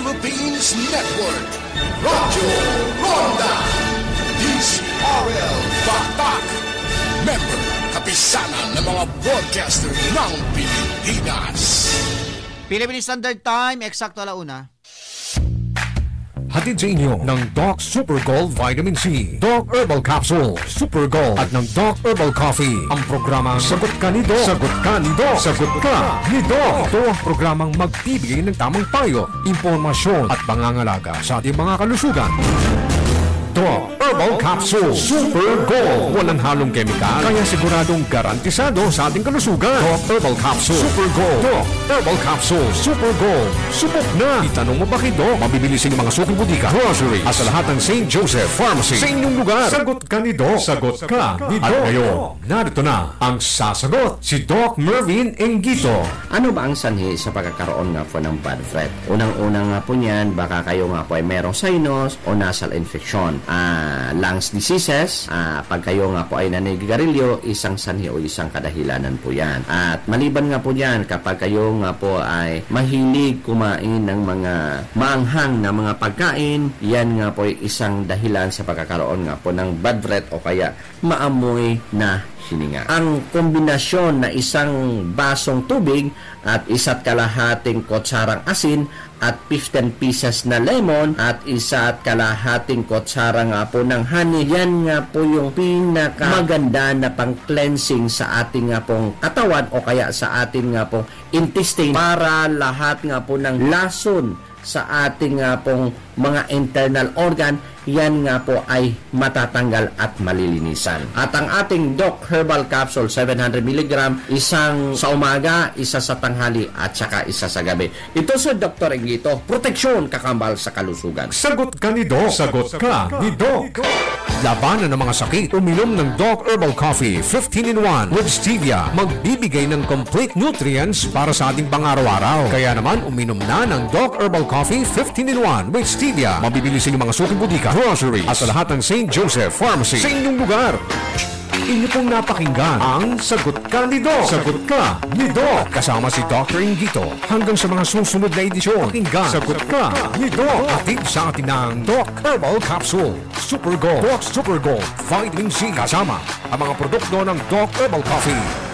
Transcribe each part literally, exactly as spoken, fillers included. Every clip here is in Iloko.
Philippines Network, Radyo Ronda, D Z R L Batak. Member, Kapisanan ng mga Broadcaster ng Pilipinas. Philippine Standard Time, eksakto ala una. Hatid sa inyo ng Doc Super Gold Vitamin C, Doc Herbal Capsule, Super Gold, at ng Doc Herbal Coffee. Ang programang Sagot Ka ni Doc. Sagot Ka ni Doc. Sagot Ka ni Doc. Ito ang programang magbibigay ng tamang payo, impormasyon, at pangangalaga sa ating mga kalusugan. Doc Herbal Capsule Super Gold. Walang halong kemikal, kaya siguradong garantisado sa ating kalusugan. Doc Herbal Capsule Super Gold. Doc Herbal Capsule Super Gold. Subok na! Itanong mo ba kay Doc? Mabibili sa inyong mga suking butika, grocery, at sa lahat ng Saint Joseph Pharmacy sa inyong lugar. Sagot Ka ni Doc. Sagot Ka ni Doc. At ngayon, narito na ang sasagot, si Doc Mervin Engito. Ano ba ang sanhi sa pagkakaroon nga po ng bad breath? Unang-una nga po niyan, baka kayo nga po ay merong sinus o nasal infection, ah, lungs diseases, ah, pag kayo nga po ay nanigarilyo, isang sanhi o isang kadahilanan po yan. At maliban nga po diyan, kapag kayo nga po ay mahilig kumain ng mga maanghang na mga pagkain, yan nga po ay isang dahilan sa pagkakaroon nga po ng bad breath o kaya maamoy na hininga. Ang kombinasyon na isang basong tubig at isa't kalahating kutsarang asin at fifteen pieces na lemon at isa't kalahating kutsara nga po ng honey, yan nga po yung pinakamaganda na pang-cleansing sa ating nga pong katawan o kaya sa ating nga pong intestine para lahat nga po ng lason sa ating nga pong mga internal organ, yan nga po ay matatanggal at malilinisan. At ang ating Doc Herbal Capsule, seven hundred milligram, isang sa umaga, isa sa tanghali, at saka isa sa gabi. Ito, Sir Doktor Engito, proteksyon kakambal sa kalusugan. Sagot Ka ni Doc. Sagot Ka ni Doc. Labanan ang mga sakit. Uminom ng Doc Herbal Coffee fifteen in one with stevia. Magbibigay ng complete nutrients para sa ating pang-araw-araw. Kaya naman, uminom na ng Doc Herbal Coffee fifteen in one with stevia. Mabibili sa inyong mga suking butika, grocery, at sa lahat ng Saint Joseph Pharmacy sa inyong lugar. Inyo pong napakinggan ang Sagot Ka ni Doc. Sagot Ka ni Doc. Kasama si Doktor Ingito. Hanggang sa mga susunod na edisyon, pakinggan Sagot Ka ni Doc. Hatid sa atin ng Doc Herbal Capsule, Super Gold, Doc Super Gold, Vitamin C. Kasama ang mga produkto ng Doc Herbal Coffee.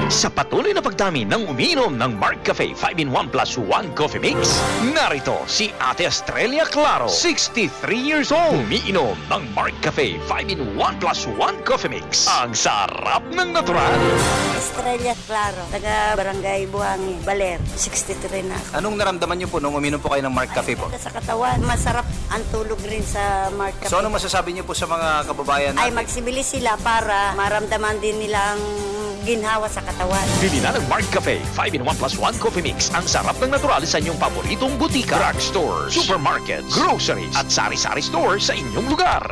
Sa patuloy na pagdami ng umiinom ng Mark Cafe five-in-one plus one Coffee Mix, narito si Ate Estrella Claro, sixty-three years old. Umiinom ng Mark Cafe five-in-one plus one Coffee Mix. Ang sarap ng natural. Estrella Claro, taga Barangay Buhangin, Baler, sixty-three na ako. Anong naramdaman niyo po nung uminom po kayo ng Mark Cafe po? Sa katawan, masarap ang tulog rin sa Mark Cafe. So, ano masasabi niyo po sa mga kababayan Ay, natin? Magsibili sila para maramdaman din nilang ginhawa sa katawan. Bili na ng Mark Cafe five-in-one plus one Coffee Mix. Ang sarap ng natural sa inyong paboritong butika, drugstores, supermarkets, groceries, at sari-sari store sa inyong lugar.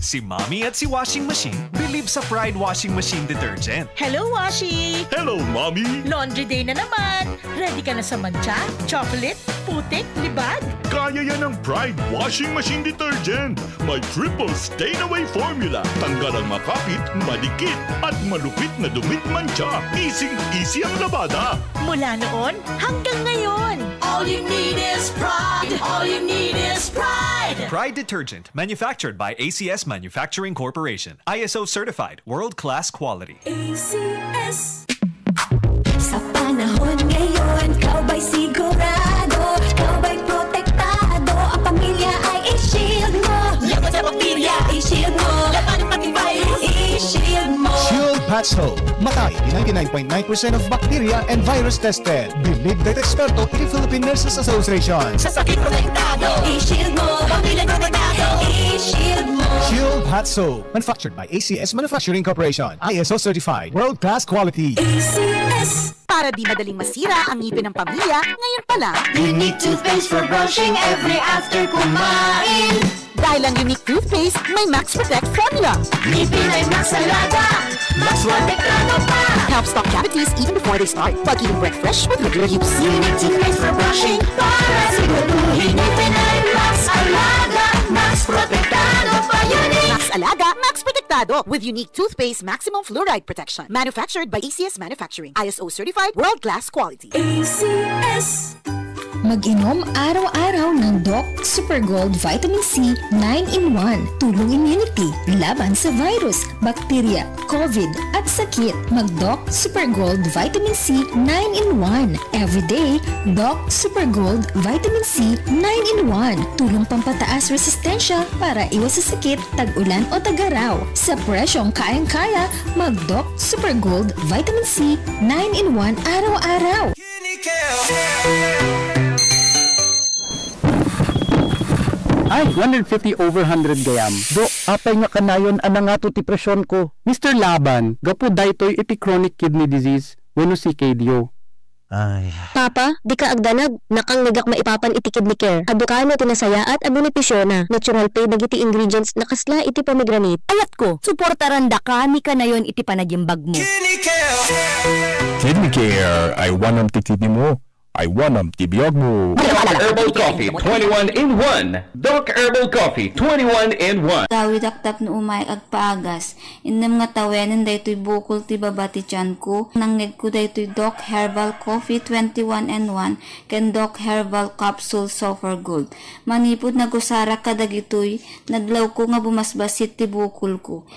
Si Mommy at si Washing Machine believe sa Pride Washing Machine Detergent. Hello, Washi! Hello, Mommy! Laundry day na naman! Ready ka na sa mantsa, chocolate, putik, libag? Kaya yan ng Pride Washing Machine Detergent. May triple stain away formula. Tanggal ang makapit, madikit, at malupit na dumit mantsa. Easy-easy ang labada. Mula noon hanggang ngayon. All you need is Pride. All you need is Pride. Pride Detergent, manufactured by A C S Manufacturing Corporation. I S O certified, world-class quality. A C S. Sa panahon ngayon, ikaw ba'y sigurado? Ikaw ba'y protektado? Ang pamilya ay i-shield mo. Laban sa bakterya, i-shield mo. Laban ng pati virus, i-shield mo. Shield Patch Soap. Matay in ninety-nine point nine percent of bacteria and virus tested. Believed by eksperto in Philippine Nurses Association. Sa sakit protektado, i-shield mo. Pamilya protektado, i-shield mo. Shield Hot Soap. Manufactured by A C S Manufacturing Corporation. I S O certified. World-class quality. A C S. Para di madaling masira ang ngipin ng pamilya, ngayon pa lang. Unique toothpaste for brushing every after kumain. Dahil ang Unique Toothpaste may Max Protect Formula. Ngipin ay Max Alaga, Max Protektado pa. Helps stop cavities even before they start, while keeping breath fresh with regular use. Unique Toothpaste for brushing para siguraduhin ngipin ay Max Alaga, Max Protektado pa. Unique. Max Alaga, Max Protektado. Desinfektado with unique toothpaste maximum fluoride protection. Manufactured by A C S Manufacturing. I S O certified, world-class quality. A C S. Mag-inom araw-araw ng Doc Super Gold Vitamin C nine in one. Tulong immunity laban sa virus, bakterya, COVID at sakit. Mag-Doc Super Gold Vitamin C nine in one. Everyday, Doc Super Gold Vitamin C nine in one. Tulong pampataas resistensya para iwas sa sakit, tag-ulan o tag-araw. Sa presyong kayang-kaya, mag-Doc Super Gold Vitamin C nine in one araw-araw. Ay, one hundred fifty over hundred gayam. Do, apay nga kanayon a nangato ti presyon ko? Mister Laban, gapu daytoy iti chronic kidney disease wenno C K D O. Ay. Papa, dika agdanag, nakangnegak maipapan iti kidney care. Adu kano ti nasayaat a benefisiona. Natural pay dagiti ingredients na kasla iti pomegranate. Ayatko, suportarandaka ni kanayon iti panagimbagmo. Kidney Care, I wanam ti kidney mo. I wanam ti biag mo. Herbal Coffee, twenty-one in one. Doc Herbal Coffee, twenty-one in one. Tawidak tapno umayek agpaagas. Innem nga tawenen daytoy bukol ti baba ti tianko. Nangngegko daytoy Doc Herbal Coffee twenty-one and one ken Doc Herbal Capsule Super Gold. Manipud nagusarak kadagitoy, nadlawko nga bumasbasit ti bukolko.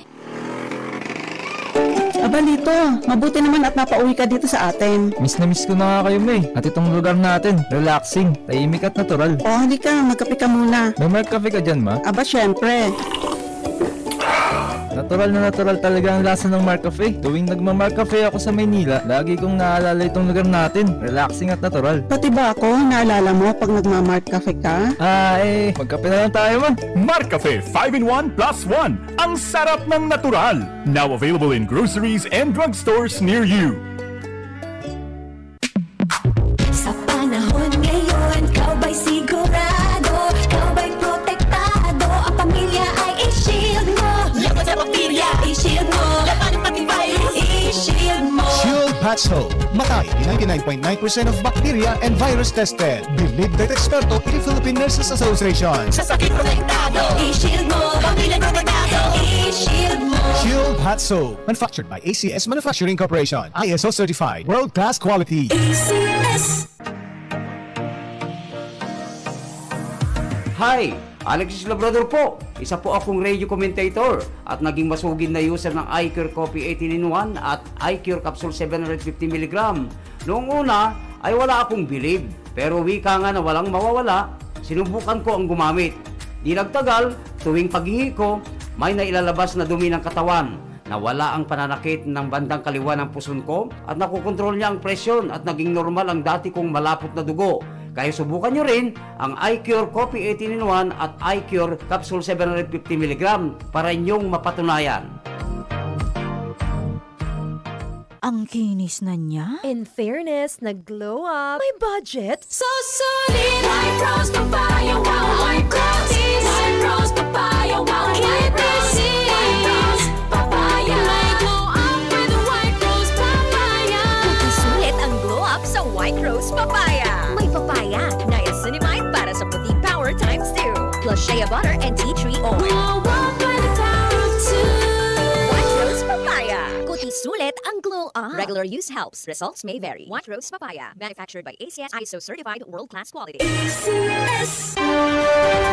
Aba, Lito, mabuti naman at napauwi ka dito sa atin. Miss na miss ko na nga kayo, May. At itong lugar natin, relaxing, tahimik at natural. O, halika, magkape ka muna. May Mark Cafe ka dyan, Ma? Aba, syempre. Natural na natural talaga ang lasa ng Mark Cafe. Tuwing nagma-Mark Cafe ako sa Maynila, lagi kong naalala itong lugar natin. Relaxing at natural. Pati ba ako, naalala mo pag nagma-Mark Cafe ka? Ah, eh, magkape na lang tayo, Ma. Mark Cafe five in one plus one. Ang sarap ng natural. Now available in groceries and drugstores near you. Sa panahon ngayon, ikaw ba'y sigurado? Ikaw ba'y protektado? Ang pamilya ay i-shield mo. Laban sa bakterya, i-shield mo. Labanan pati virus, i-shield mo. Shield Patch Soap. Matay di ninety-nine point nine percent of bacteria and virus tested. Believed by eksperto iti Philippine Nurses Association. Sa sakit protektado, i-shield mo. Pamilya protektado, i-shield mo. Shield Hot Soap. Manufactured by A C S Manufacturing Corporation. I S O certified. World class quality. A C S. Hi! Alexis Labrador po. Isa po akong radio commentator at naging masugid na user ng iCure Coffee eighteen in one at iCure Capsule seven hundred fifty milligram. Noong una ay wala akong bilib, pero wika nga na walang mawawala, sinubukan ko ang gumamit. Di nagtagal, tuwing paghihi ko, may nailalabas na dumi ng katawan. Nawala ang pananakit ng bandang kaliwa ng puson ko at nakokontrol niya ang presyon at naging normal ang dati kong malapot na dugo. Kaya subukan nyo rin ang iCure Coffee eighteen in one at iCure Capsule seven hundred fifty milligram para inyong mapatunayan. Ang kinis na niya? In fairness, nag-glow up. May budget? So solid! White Rose Papaya, wow! White Rose! White Rose Papaya, wow! White Rose! White Rose Papaya! May glow up with White Rose Papaya! Sulit ang glow up sa White Rose Papaya. May papaya, niacinamide para sa puti, power times two. Plus shea butter and tea tree oil. Glow up with power two. White Rose Papaya. Kuti sulit ang glow up. Regular use helps. Results may vary. White Rose Papaya. Manufactured by A C S, I S O certified, world class quality. A C S.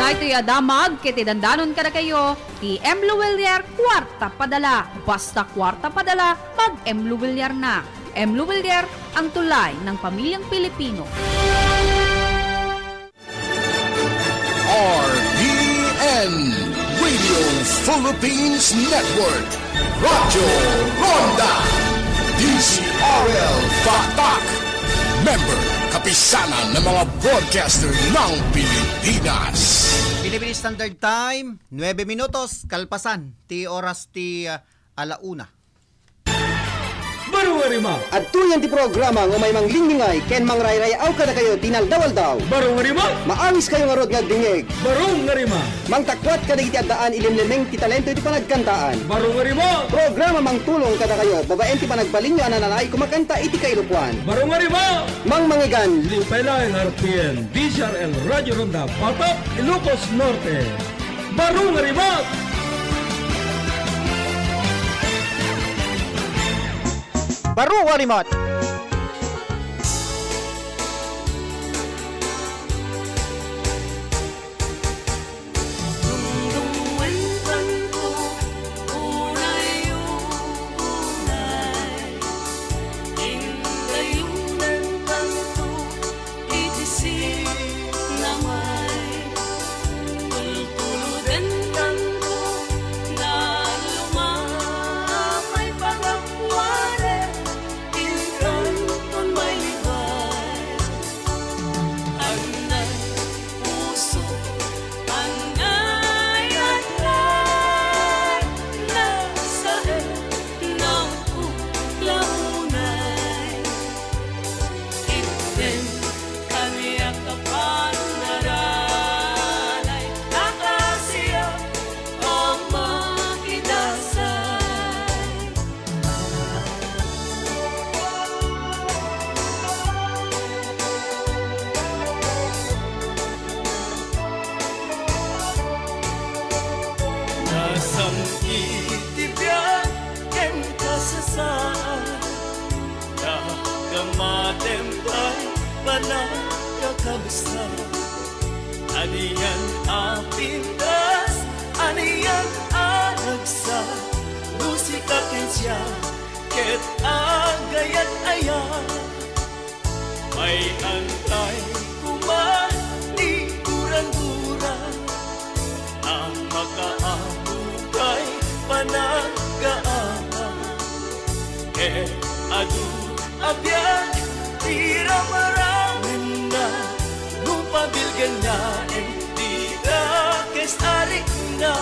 Daytoy a damag ket idandanon kadakayo ti M. Luwilier Kuarta Padala. Basta kuarta padala, mag-M. Luwilier na. M. Luwilier, ang tulay ng pamilyang Pilipino. R P N, Radio Philippines Network, Radyo Ronda, D Z R L Batak, member, Kapisanan ng mga Broadcaster ng Pilipinas. Philippine Standard Time, nuebe minutos, kalpasan ti oras ti, ah, ala una. Baro nga rima. Adtoyen ti programa nga umay manglinglingay ken mangrayrayaw kadakayo ti naldaw-aldaw. Baro nga rima. Maawis kayo ngarud nga agdingngeg. Baro nga rima. Mangtakuat kadagiti addaan ilimlimeng ti talento iti panagkantaan. Baro nga rima. Programa mangtulong kadakayo babaen ti panagbalinyo a nanalaay kumakanta iti kailokoan. Baro nga rima. Mangmangigan. Liw pay laeng R P N, D Z R L Radyo Ronda, Batak, Ilocos Norte. Baro nga rima. Baro a Rimat. Dumdumwen tanto, unay, unay, ingayunan tanto, iti sinamay. Tultuludan tanto, naluma, may pagapuaren, intanton may libay. Anay, puso, anay, anay, nasaen, naupot la unay. Itden kaniak a panaranay, akasiak a makidasay. Nasam-it ti biag ken kasasaan, nakamatem pay panagkakabsat. Anian a pintas, anian a nagsa, no sika ken siak, ket agayat-ayat. May antay koma ti gurang-gurang a makaammo kay panagkaammo. Ket adu a biag ti ramaramanna, no pabilgen nga iti dakes a rikna.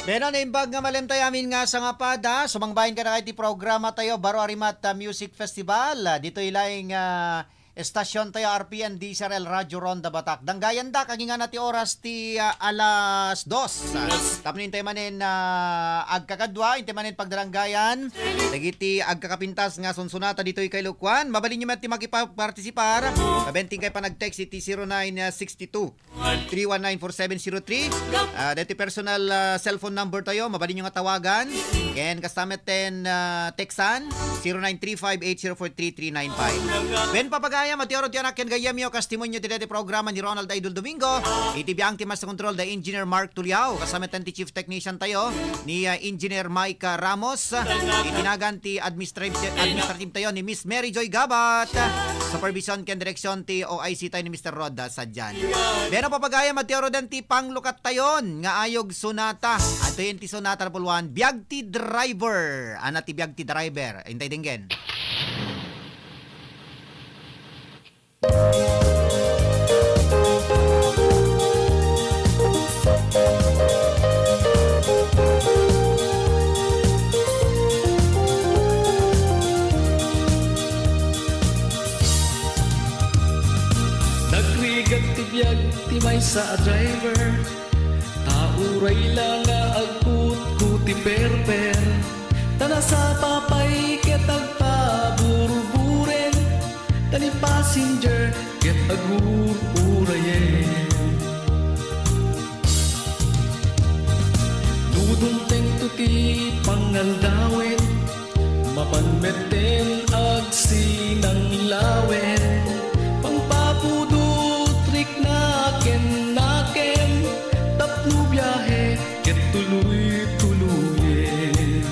Bueno, naimbag nga malemtayo amin nga sangapada. Sumangbayen kadakayo iti programa tayo, Baro a Rimat, ah, Music Festival. Ah, ditoy laeng, ah, estasyon tayo, R P N D S R L Radio Ronda Batak. Danggayandak, agingana ti oras ti, ah, alas dos. Ah, tapno intay manen, ah, agkakadua, intay manen pagdadanggayan dagiti agkakapintas nga sunsunata ditoy kailukuan. Mabalinyo met ti makipapartisipar. Pabenteng kay panag-text iti zero nine six two, three one nine four seven zero three. Ah, daytoy personal, ah, cellphone number tayo, mabalinyo nga tawagan. Ken kasta met ten, ah, textan, zero nine three five eight zero four three three nine five. Wen papagayam, iti aro ti anak ken gayyemyo, kas timonyo ti daytoy programa ni Ronald Idol Domingo. Iti biag ti master control da Engineer Mark Tuliao, kasta met ten ti chief technician tayo ni, ah, Engineer Mike, ah, Ramos. Iti nagan ti administrative, administrative tayo ni Miss Mary Joy Gabat. Supervision ken direksyon ti O I C tayo ni Mister Rod, ah, Sadian. Pero papagayam, iti aro den ti panglukat tayon nga ayog sonata. Adtoyen ti sonata na puluan, Biag ti Driver. Ana ti Biag ti Driver. Intay denggen. Nagrigat ti biag ti maysa a driver, ta uray la nga agkutko ti perper, ta nasapa pay ket agpaburburen, ta ni passenger ket agur-urayen. No dumtengto ti pangaldawen, mapan metten agsinanglawen, pangpapudot rikna ken nakem, tapno biahe ket tuloy-tuloyen.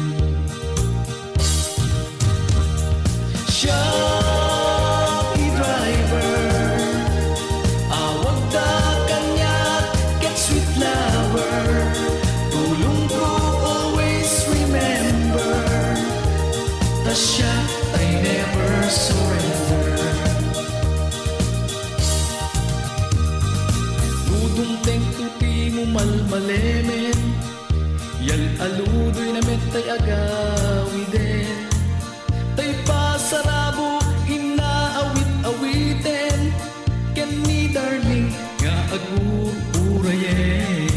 Siak ti driver, awagda kaniak ket sweet lover, tulongko always remember, ta siak I never surrender. No dumtengto ti mumalmalemen, yal-aludoyna met tay agawiden. Tay pasarabo, inna awit-awiten, ken ni darling nga agur-urayen.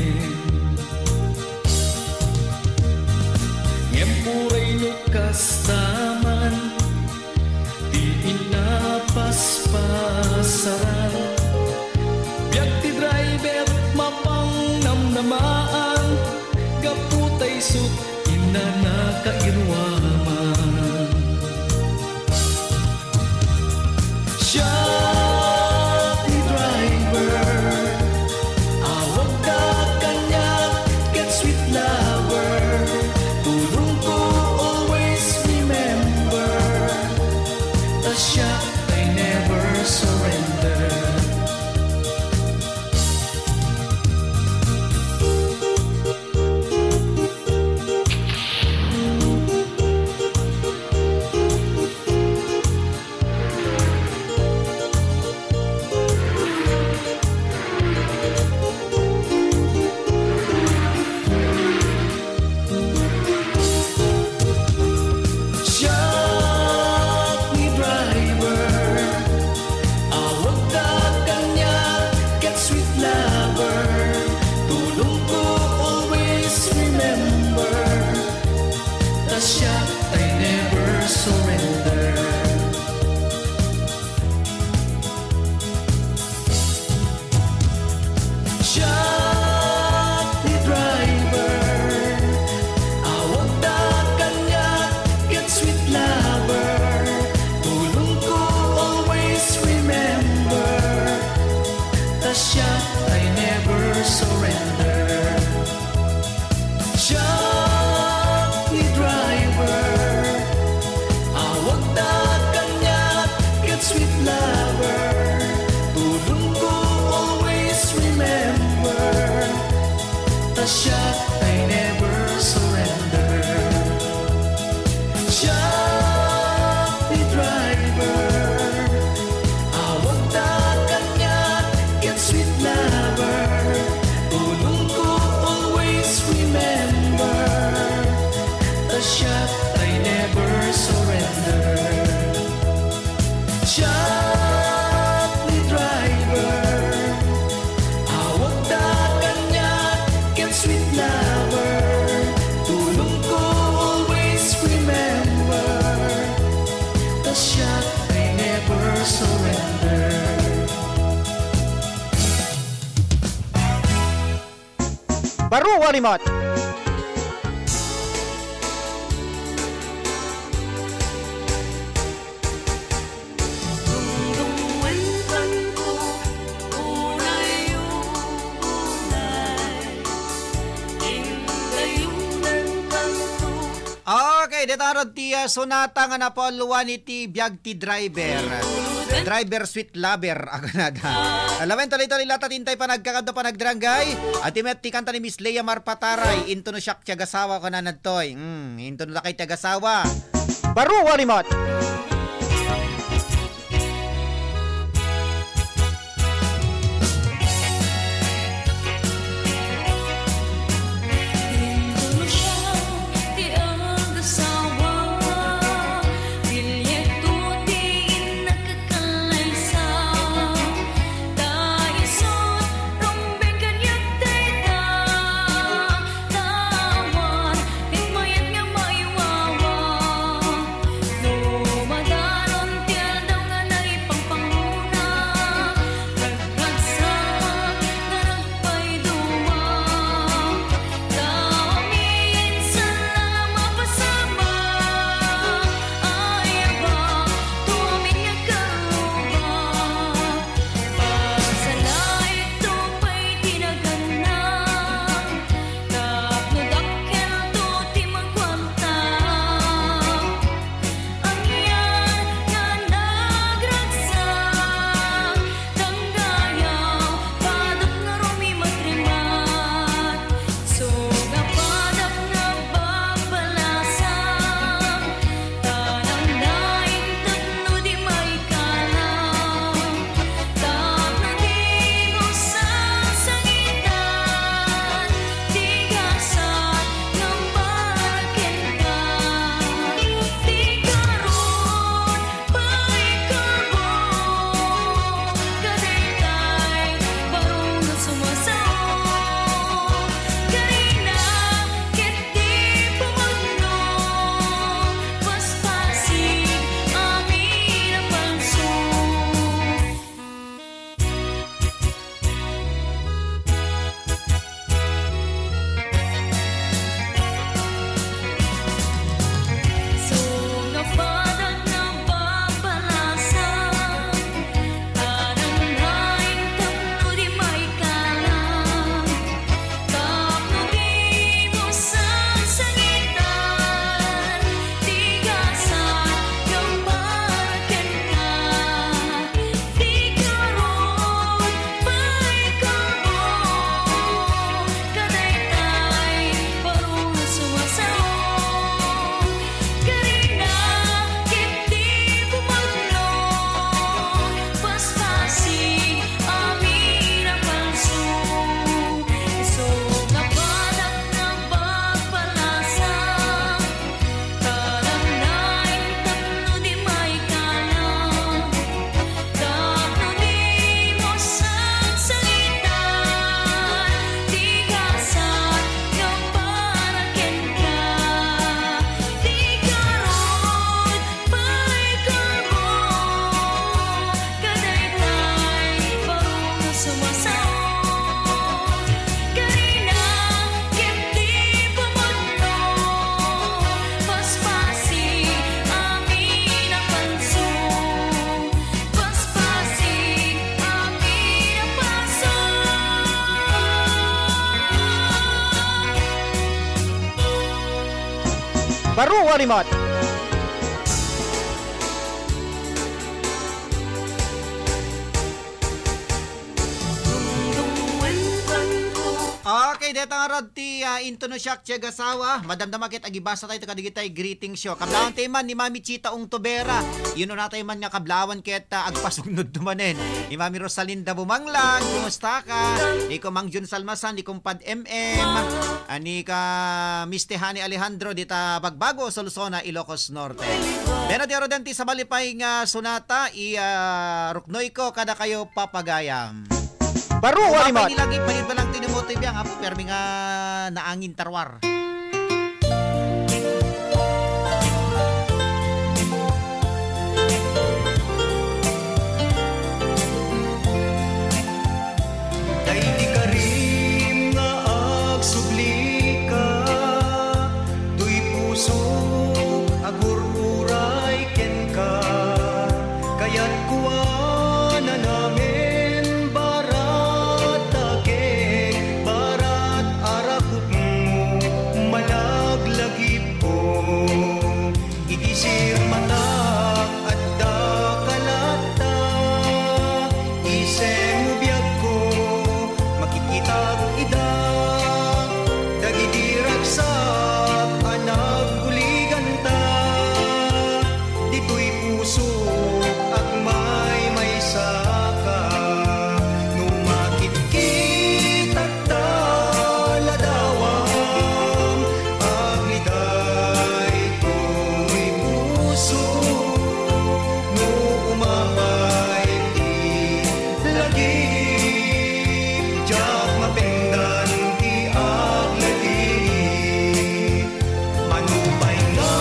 Ngem uray no kasta man ti inapaspasaran, biag ti driver, mapangnamnamaan, gapu ta isut' nakairuaman. Siak ni driver, awagda kaniak ket sweet lover. Tulongko always remember, ta siak I never surrender. Siak ni driver, awagda kaniak ket sweet lover. Tulongko always remember, ta siak I never surrender. Siak ni driver, awagda kaniak ket sweet lover. Tulongko always remember, ta siak I never surrender. Siak ni driver, awagda kaniak ket sweet lover. Tulongko always remember, ta siak I never surrender. Siak ni driver, awagda kaniak ket sweet lover. Tulongko always remember, ta siak I never surrender. Siak ni driver, awagda kaniak ket sweet lover. Tulongko always remember, ta siak I never surrender. Baro a rimot. Okay, deta ngarud ti, ah, sonata nga napauloan iti biag ti driver. Driver sweet lover, a kunada. Laeng daytoy, laeng ti panagkakadda panagdaranggay. Iti met ti kanta ni Miss Lea Marpataray, Into no siak ti agasawa, kunana daytoy. Hmm, into no dakay ti agasawa. Baro a rimot. Rimot. Okay, deta ngarud ti, ah, Into No Siak ti Agasawa. Madamdama ket agibasa tayo kadagitay greetings yo. Kablawan tayo man ni Mami Chita Ungtubera. Yun na tayo man nga kablawan ket, ah, agpasugnod to manen. Ni Mami Rosalinda Bumanglang, kumusta ka? Ni Kumang Jun Salmasan, ni Kumpad M M. Ani ka, Miss Tehani Alejandro, dita Bagbago, Solsona, Ilocos Norte. Pero di aro denti sa malipay nga sunata, i, ah, ruknoy ko kada kayo papagayam. Baro, Mapay Warimot. Ni lagi, palit ba lang tinumotoy biya nga po, permi nga naangin tarwar. Daydi karim nga agsublika, toy pusok agur-uray kenka. Kayatko a nanangen, barat ta ket barat a rakupmo, malaglagipko. Iti sirmatak adda ka latta, isem mo biagko, makikitak ida, dagidi ragsak a nagbuliganta. Ditoy pusok agmaymaysaka, no makitkitak ta ladawam, agliday toy puso. No umapay ti lagip, diak mapendan ti agladingit. Mano pay nga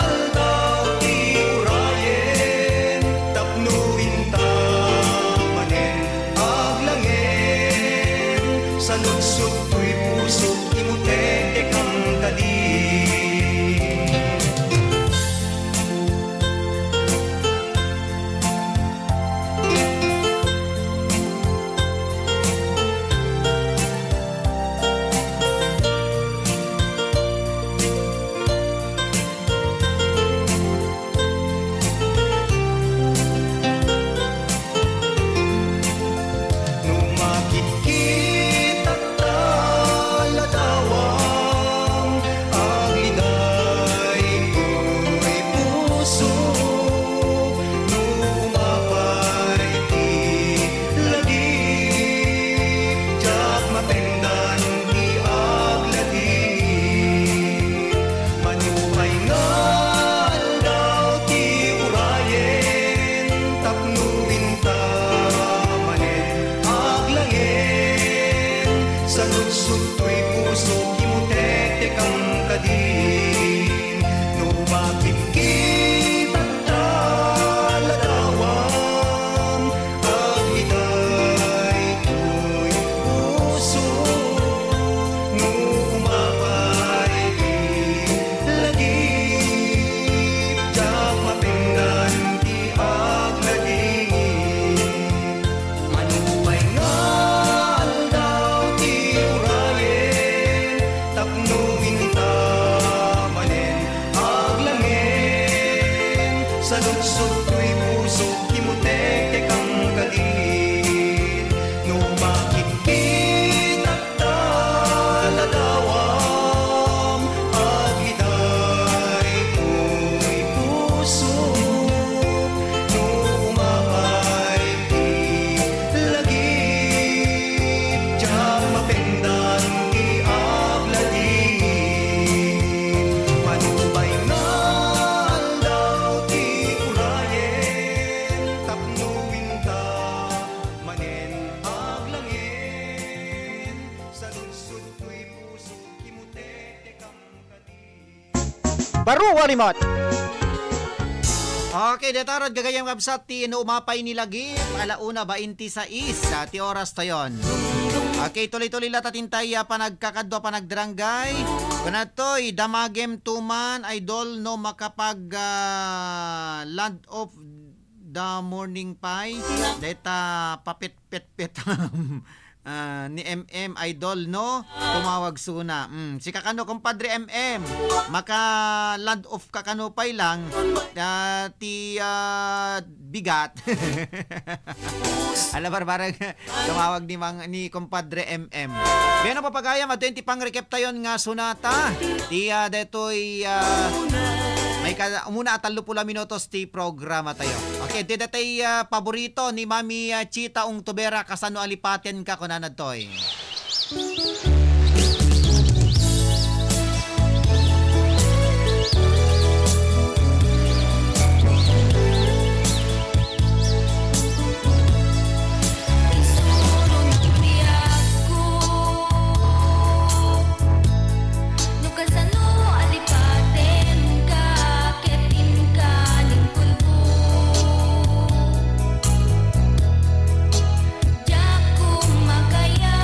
aldaw ti urayen, tapno inta manen aglangen, saludsod toy pusok, imutektekam kadi. No makitkitak ta ladawam, agliday toy puso. No umapay ti lagip, diak mapendan ti agladingit. Mano pay nga aldaw ti urayen, tapno inta manen aglangen, saludsod toy pusok, imutektekam kadi. No makitkitak ta ladawam, agliday toy puso. No umapay ti lagip, diak mapendan ti agladingit. Mano pay nga aldaw ti urayen, tapno inta manen aglangen, saludsod toy pusok, imutektekam kadi. No makitkitak ta ladawam, agliday toy puso. No umapay ti lagip, diak mapendan ti agladingit. Mano pay nga aldaw ti urayen, tapno inta manen aglangen, saludsod toy puso, imutektekam kadi. Baro, Warimot. Okay, deta ngarud gagayyem, kabsat, ti No Umapay ni Lagip, ala una bainti sais, ah, ti oras tayon. Okay, tuloy-tuloy latta ti intay, ah, panagkakadua, panagdaranggay. Kunatoy, damagem tuman, idol, no makapag, ah, land of the morning pie. Deta papet-pet-pet. Ah, ni M M, idol, no? Tumawag suna. Mm, sika kano, kumpadre M M. Maka-land off ka kano pay lang. Ah, ti, ah, bigat. Ala, barbarang tumawag ni Mang, ni kumpadre M M. Bueno, papagayam, adtoy ti pangrekep tayon nga sunata. Ti, ah, detoy, ah, may ka-, umuna a tallo puluh minutos ti programa tayo. Okay, ti datay, ah, paborito ni Mami, ah, Chita Ungtubera, kasano alipaten ka, kunana ditoy. Isuro ng biag ko. No kasano alipaten ka, ket inka ning kulbo. Diak makaya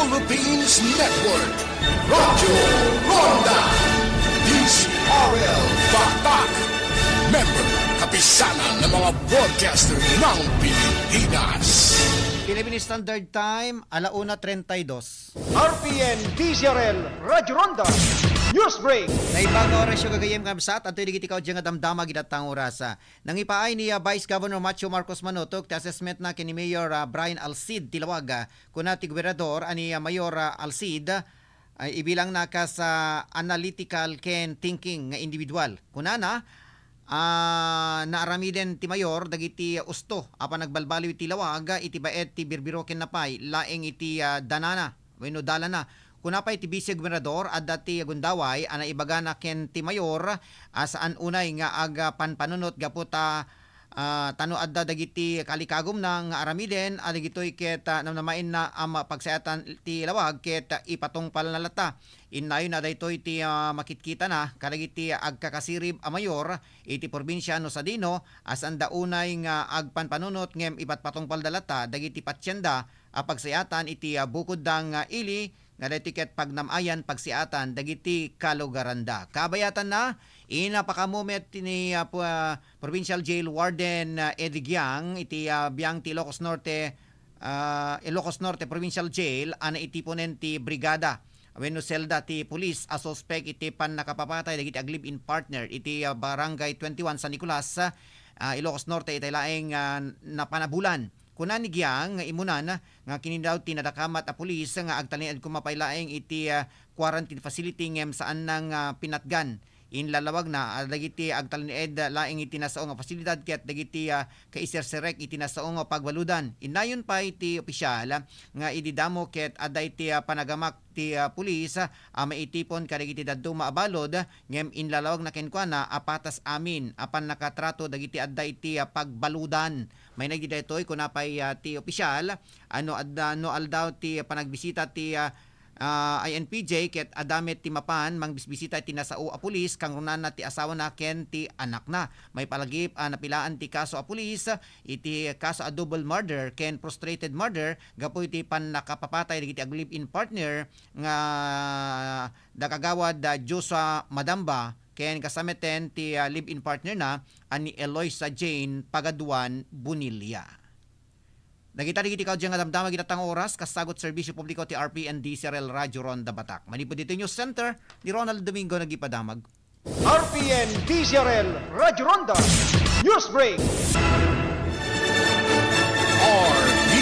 Philippines Network, Radyo Ronda, D Z R L Batak. Member, Kapisanan ng mga Broadcaster ng Pilipinas. Philippine Standard Time, ala una treinta y dos. R P N D Z R L Radyo Ronda News Break. Naimbag nga orasyo gagayyem, kabsat, adtoy dagiti kaudyan nga damdama iti datang oras. Nangipaay ni, ah, Vice Governor Macho Marcos Manotog ti assessment na ken ni Mayor, ah, Brian Alcid ti Laoag. Kuna ti gobernador a ni, ah, Mayor, ah, Alcid, ay ibilangna kas, ah, analytical ken thinking nga individual. Kunana, ah, naaramiden ti Mayor dagiti usto a panagbalbaliw iti Laoag iti baet ti birbirokenna pay laeng iti, ah, danana wenno dalana. Kuna pay ti Vice Gobernador, adda ti gundaway a naibagana ken ti Mayor a saan unay nga agpanpanunot gapu ta, ah, ta no adda dagiti kalikagumna nga aramiden a dagitoy ket, ah, namnamaenna a mapagsayaatan ti Laoag ket ipatungpalna latta. Innayon a daytoy ti, ah, makitkitana kadagiti agkakasirib a mayor iti probinsia no sadino a saanda unay nga agpanpanunot ngem ipatpatungpalda latta dagiti patienda a pagsayaatan iti, ah, bukodda nga ili nga daytoy ket pagnam-ayan pagsiatan dagiti kalugaranda. Kabayatanna, inapakamumet ni, ah, pu-, ah, Provincial Jail Warden, ah, Eddie Giang iti, ah, biang ti Ilocos Norte, ah, Ilocos Norte Provincial Jail a naitiponen ti brigada wenno selda ti pulis a suspek iti pannakapapatay dagiti ag-live-in partner iti, ah, Barangay twenty-one San Nicolas, ah, Ilocos Norte itay laeng, ah, napanabulan. Kuna ni Giang nga imunan nga kinidaw ti nadakamat a pulis nga agtalinaed koma pay laeng iti, ah, quarantine facility ngem saanna nga pinatgan. Inlalawagna a dagiti agtalinaed laeng iti nasao nga pasilidad ket dagiti, ah, kaiserserek iti nasao nga pagbaludan. Innayon pay ti opisyal nga idi damo ket adda iti, ah, panagamak ti, ah, pulis, ah, a maitipon kadagiti dadduma a balud, ngem inlalawagna kenkuana a patas amin a pannakatrato dagiti adda iti, ah, pagbaludan. Mainagdi daytoy, kuna pay, ah, ti opisyal, a no adda, no aldaw ti panagbisita ti, ah, ah, I N P J ket adda met ti mapan mangbisbisita iti nasao a pulis, kangrunana ti asawana ken ti anakna. Maipalagip a napilaan ti kaso a pulis iti kaso a double murder ken frustrated murder gapu iti pannakapapatay dagiti ag-live-in partner nga da Kagawad, ah, Joshua Madamba ken kasameten ti, ah, live-in partner na a ni Eloisa Jane Pagaduan Bonilla. Dagita dagiti kaudyan nga damdama iti datang oras, kasagut serbisyo publiko ti R P N D Z R L Radyo Ronda Batak. Manipud iti News Center, ni Ronald Domingo nagipadamag. R P N D Z R L Radyo Ronda News Break. R P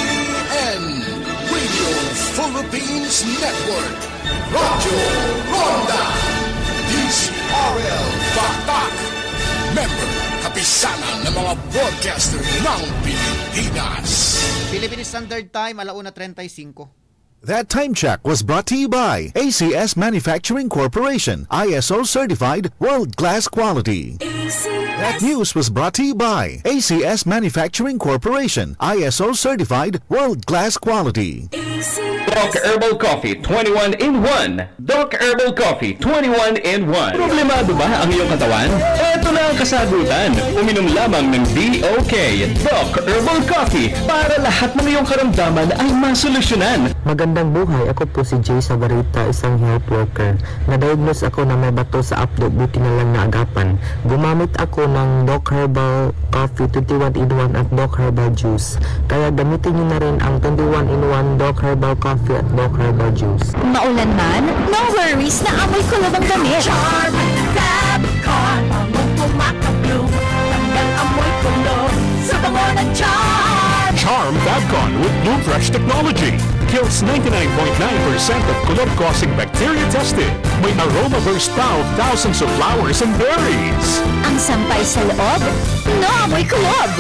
N Radio Philippines Network. Radyo Ronda, D Z R L Batak. Member, Kapisanan ng mga Broadcaster ng Pilipinas. Philippine Standard Time, ala una treinta y cinco. That time check was brought to you by A C S Manufacturing Corporation, I S O certified, world-class quality. That news was brought to you by A C S Manufacturing Corporation, I S O certified, world-class quality. Doc Herbal Coffee twenty-one in one. Doc Herbal Coffee twenty-one in one. Problemado ba ang iyong katawan? Eto na ang kasagutan. Uminom lamang ng D O K, Doc Herbal Coffee, para lahat ng iyong karamdaman ay masolusyonan. Magandang buhay, ako po si Jay Sagarita, isang health worker. Na-diagnose ako na may bato sa apdo, buti na lang naagapan. Gumamit ako ng Doc Herbal Coffee twenty-one in one at Doc Herbal Juice. Kaya gamitin niyo na rin ang twenty-one in one Doc Herbal Coffee at Doc Herbal Juice. Maulan man, no worries na amoy kulob ang damit. Charm Fab Con, bangong kumakabloom, tanggal amoy kulob sa bango ng Charm. Charm Fab Con with Bloom Fresh technology kills ninety-nine point nine percent of kulob-causing bacteria tested. May aroma burst pa of thousands of flowers and berries. Ang sampay sa loob, no amoy kulob.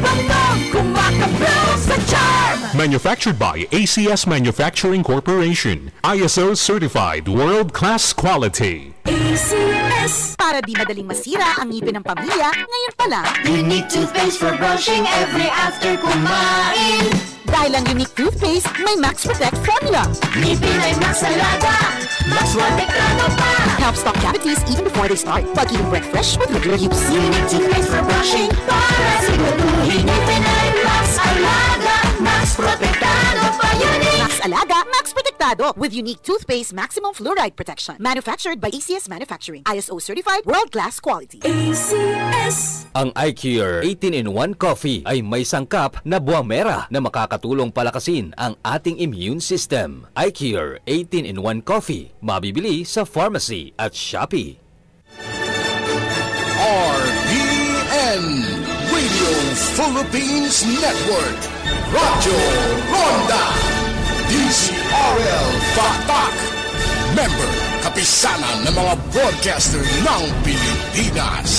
Bangong kumakabloom sa Charm. Manufactured by A C S Manufacturing Corporation. I S O certified world-class quality. A C S. Para di madaling masira ang ngipin ng pamilya, ngayon pa lang. Unique toothpaste for brushing every after kumain. Dahil ang Unique Toothpaste may Max Protect Formula. Ngipin ay mas alaga, mas protektado pa. Help stop cavities even before they start while keeping breath fresh with regular use. Unique Toothpaste for brushing para siguraduhin ngipin ay mas alaga, mas protektado pa. Unique. Max Alaga, Max protektado with unique toothpaste maximum fluoride protection. Manufactured by A C S Manufacturing. I S O certified, world-class quality. A C S. Ang iCare eighteen-in-one Coffee ay may sangkap na buwamera na makakatulong palakasin ang ating immune system. iCare eighteen-in-one Coffee, mabibili sa pharmacy at Shopee. R P N, Radio Philippines Network, Radyo Ronda, D Z R L Batak, member, Kapisanan ng mga Broadcaster ng Pilipinas.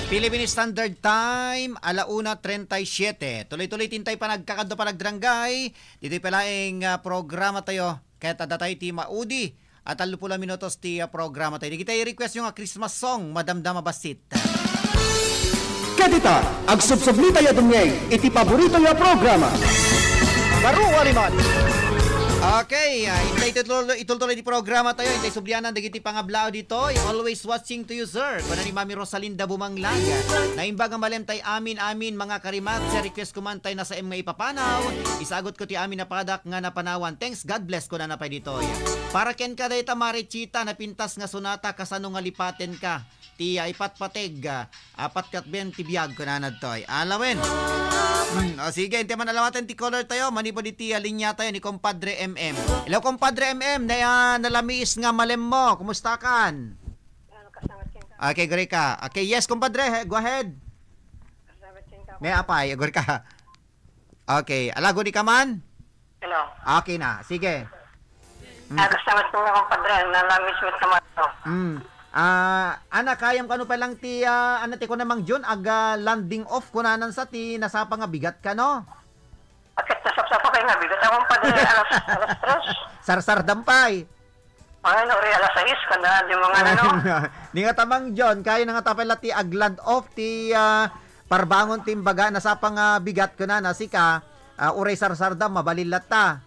Philippine Standard Time, ala una treinta y siete. Tuloy-tuloy ti intay panagkakaddo, panagdranggay. Ditoy pay laeng, ah, programa tayo. Ket adda tayo ti maudi a tallo puluh a minutos ti, ah, programa tayo. Dagiti request yo nga Christmas song, madamdama bassit. Ket ita, agsubsubli tayo dumngeg iti paborito yo a programa. Baro a limat. Okay, ah, intay itultuloy, itultuloy ti programa tayo. Intay sublianan dagiti pangablaaw ditoy. Always watching to you, sir. Kuna ni Mami Rosalinda Bumanglag. Naimbag a malem tay amin, amin, mga karimat. Sa request ko man tay nasaem nga ipapanaw. Isagut ko ti amin a padak nga napanawan. Thanks, God bless, kunana pay ditoy. Para kenka dayta, Mare Chita, napintas nga sonata, kasano nga lipatenka? Ti, ah, ipatpateg, ah, apat ket biem ti biag, kunana ditoy. Alawen. Hmm, o sige, intay man alawaten ti caller tayo, manipud iti, ah, linya tayo ni Compadre M M. Hello, Compadre M M, na, ah, nalamiis nga malem mo. Kumusta kan? Okay, agree ka. Okay, yes, Compadre, he-, go ahead. May apay, agree ka. Okay, alago di ka man? Hello. Okay na, sige. Mm. Ah, gusto mo sa mga Compadre, nalamiis mo sa mga to. Mm. Ah, ana, kayam kano pa lang ti, ah, ano ti kuna Mang John, ag, ah, landing off kunanan sa ti nasapa nga bigat ka, no? Agkat nasapsapa kayo nga bigat. Ako, Compadre, alas, alas tres. Sarsardampay. Ay, no, uri, alas sais, kanda, di mga ano. Ni nga ta Mang John, kayam nga ta pay la ti ag-land off ti, ah, parbangon ti imbaga, nasapa nga bigat kunana, sika, ah, uray sarsardam, mabalin latta.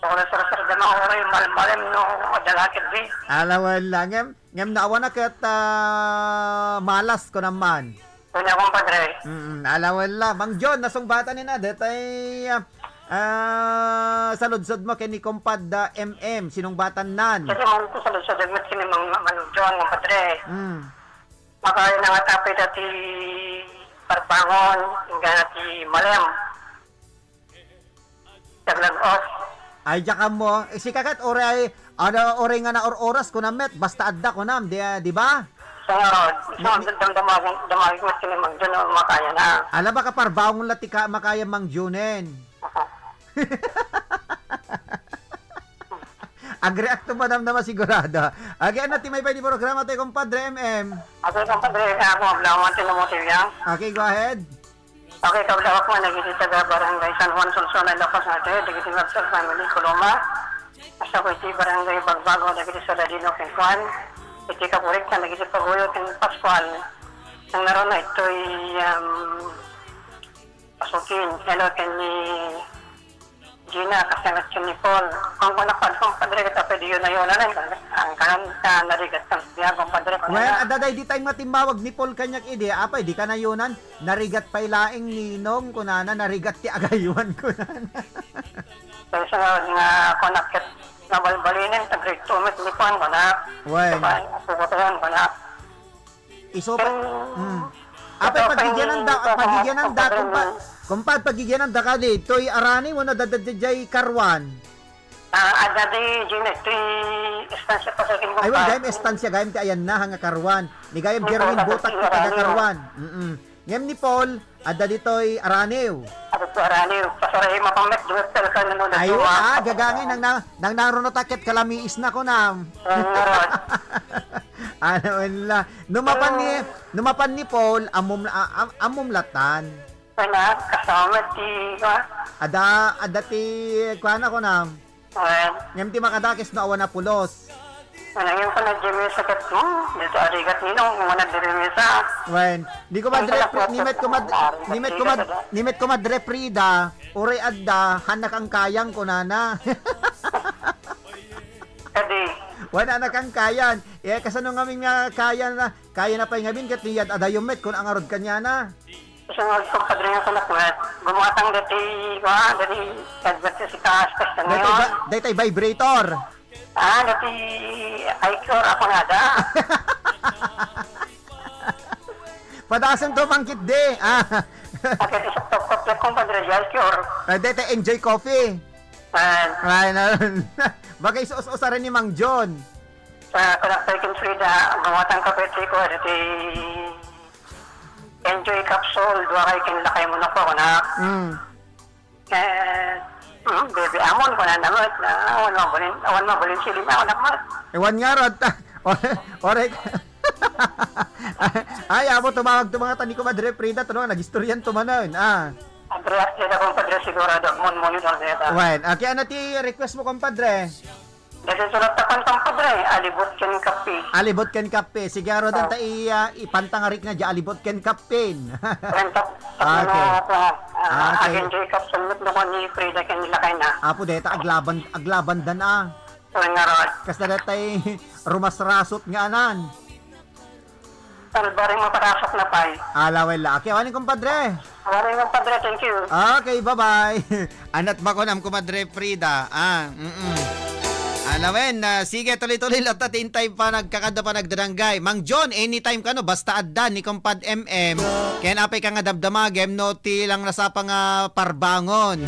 Ako na sarsardam, ako uray malmalem, no, adda lakit, di. Alawan lang, em. Ngem no awan a ket, ah, malas, kunam man. Kunya, Compadre. Mm, alawan la. Mang John, nasungbatan ni na, detay, ah, ah, saludsod mo ken ni Kompad, ah, M M, sinungbatan nan. Kasi man ito saludsod, agmat kini Mang, Mang John, Compadre. Mm. Makaya na nga tapay dati parbangon, nga ti malem. Naglag-off. Ay, diak ammo. Eh, sika ket, uray, ano, uray nga naor-oras, kunam met, basta adda, kunam, di, di ba? Sa nga rod, Ni, ni, dam-, damagin, damagin mo sila Mang Jun, o makaya na. Ala, baka parbangon la ti ka, makaya Mang Junen. Ag-react to madam na masigurado. Agi, ano, ti may pwede programa tayo, Compadre M M? Ako, Compadre, ako, ablawan, tinumotive yan. Okay, go ahead. Okay, kablawak man, dagiti taga Barangay San Juan, Sonsonay, Ilocos Norte, dagiti Webster family, Coloma, basta ko iti Barangay Bagbago, dagiti Soldadino, ken kuan, iti kapulik na dagiti paguyo, ken Pascual, nang naruna itoy, um, Pasukin, hello, ken ni Gina, kasangatan ni Paul. Ang kunak pa, Compadre, kita pwede yun na yun, ano, ang kanan ka narigat ng siya, Compadre, Well, kunana. Adda day di tayo matimbawag ni Paul kanyak idi, apay, di ka na yunan, narigat pay laeng ninong, kunana, narigat ti agaywan, kunana. Kaya sa nga, nga kunak ket nabalbalinen, ta grade two met ni Paul, kunak. Well. Diba, suko tayo, kunak. Iso pa. Hmm. Apay, pagigianan da, pagigianan da, kumpa-, kumpad, pagigianan da kadi, toy arani, wano dadadjay karuan. Ah, adda di, Jeanette, ti estansya pa sa king Ay, wala, kumpad. Gayam estansya, gayam ti ayan na, hanga karuan. Ni gayam Jerwin Botak, ti taga karuan. Mm-mm. Ngem ni Paul, adda ditoy araniw. Adda to araniw. Pasarahi mapammet, duwet tal ka nanu na Ay, duwa. Ah, gagangay, nang na-, Nang naruno ta ket kalamiis na kunam. Ngarud. Ano la. Numapan ni, numapan ni Paul, ammom, a-, am-, ammom latan. Wala, kasama ti, kuwan. Ada, ada ti, kuwan ako na. Kuwan. Ngem ti makadakes no awan a pulos. Wala, ngem ko na Jimmy sa ket, hmm, dito arigat ninong, wala diri misa. Wen, di ko madre, nimet ko mad-, nimet ko mad-, nimet ko madre Frida. Uray adda, han nakangkayang kunana. Kadi. Wala nakangkayan. Eh, kasano ngamin nga kaya na? Kaya na pay ngamin ket ni Yad adayo met kun angarod kaniana. Sunod, kumpadre, nga kunak met, gummatang dati, kuan, dati, advertise ka, special Daytoy ngayon. ba-, daytoy vibrator. Ah, dati, ay, cure ako nga da. Padasem to, pangkit di. Ah. Pagkat isang top cup, kumpadre, di ay cure. Ah, daytoy Enjoy Coffee. Ah. Ay, na, bagay, sus-, usaran ni Mang John. Sa kunak, Tay Ken Frida, gummatang ka, pwede ko, dati, Enjoy capsule, dua kay kinlakay mo na po, kunak. Mm. Eh, mm, baby, amon, kunak na met, na, awan mabalin, awan mabalin sili na, kunak met. Ewan nga rod. Oray. Ay, amo, tumawag, tumawag, tani ko, Madre Frida, tulungan, nag-istoryan to manen. Ah. Andreas, di na kong padre, sigurado, mon, mon, yun, ang neta. Wen, ah, kaya na ti request mo, kumpadre? Dahil sulat na pantang, padre, alibot ken kape. Alibot ken kape. Sige, aro dan Oh. ta i-, ah, ipantang arik na di alibot ken kapin. Renta, Okay. ano, ah, Okay. again, Jacob, sumut na ko ni Frida ken nila kay na. Apo, deta, aglaban, aglaban dan, ah. Wen nga rod. Kas na detay rumasrasot nga anan. Salbaring maparasok na pay. Ala, well, okay. Awanin, kumpadre. Awanin, kumpadre. Thank you. Okay, bye-bye. Anat makunam, kumadre Frida. Ah, mm-mm. Ala, wen, ah, sige, tuloy-tuloy lang ta, tintay pa, nagkakada pa, nagdadanggay. Mang John, anytime kano, basta adda ni Kumpad M M. Ken apay ka nga damdamagem, no, ti lang nasapa nga parbangon.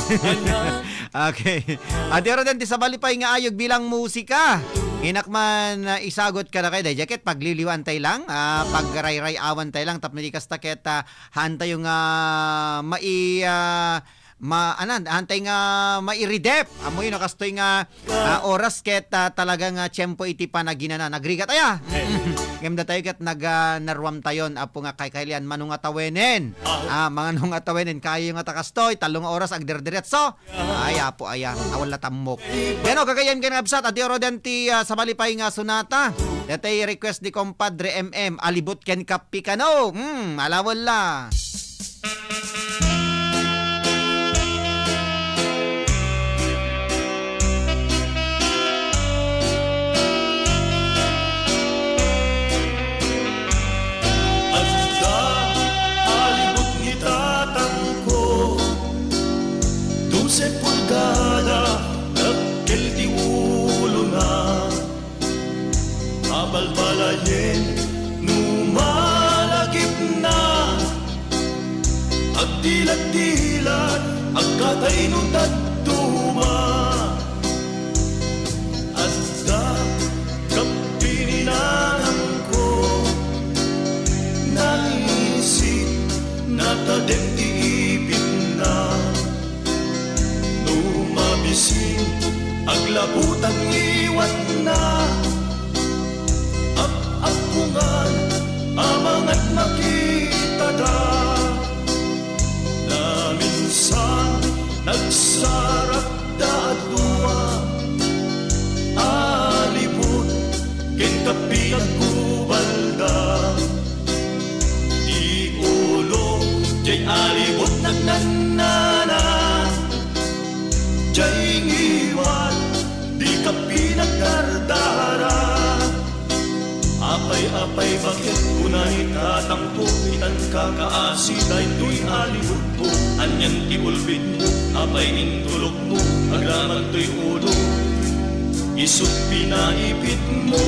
Okay. Adi aro den ti sabali pay nga ayog bilang musika. Inak man, ah, isagot ka na kay dayjay ket pagliliwan tay lang, ah, pagrayray-awan tay lang tapno di kasta ket, ah, hantayo nga mai-, ah, ma-, anan, hantay nga mairidep. Ammoyo no kastoy nga, ah, oras ket, ah, talaga nga tiempo iti panaginana. Nagrigat aya. Ngem datayo ket nag-, ah, naruam tayon, apo nga kaykaylian, mano nga tawenen. Ah, mano nga tawenen. Kayo nga ta kastoy, tallo nga oras agderderetso. Ay, apo aya, awan la tammok. Bueno, gagayyem ken absat, adi aro den ti, ah, sabali pay nga sonata. Detay request ni Compadre M M, Alibot ken Kapi Kano. Hmm, alawel la. Adda alibot ni tatangko, dose pulgada, dakkel ti ulona. Abalbalayen no malagipna, agdiladilad, agkatay no dadduma. Adda kapi ni nanangko, naisit, natadem ti ipitna. No mabisin, aglabutang iwatna, ap-appungan, amangan makitada. Naminsan, nagsarakda a dua, alibot ken kapi aggubalda. Ti ulo, jay alibot nagnannana, jay ngiwat, di kapi nagdardara. Apay, apay, baket kuna ni tatangko, itan kakaasi daytoy alibotmo. Anian ti ulbitmo? Apay intulokmo? Agraman toy ulo, isut pinaipitmo.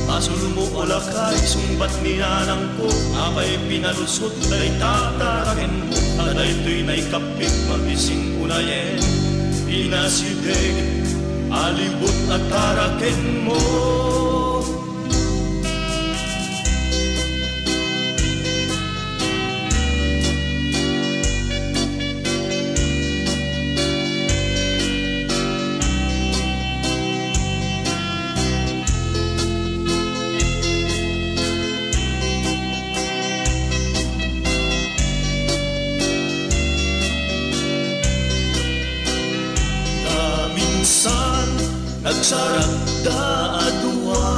Basolmo o lakay, sungbat ni nanangko, apay pinalusot dayta tarakenmo, a daytoy naikapit mabisin unayen. Pinasideg, alibot a tarakenmo. Naminsan, nagsarakda a dua,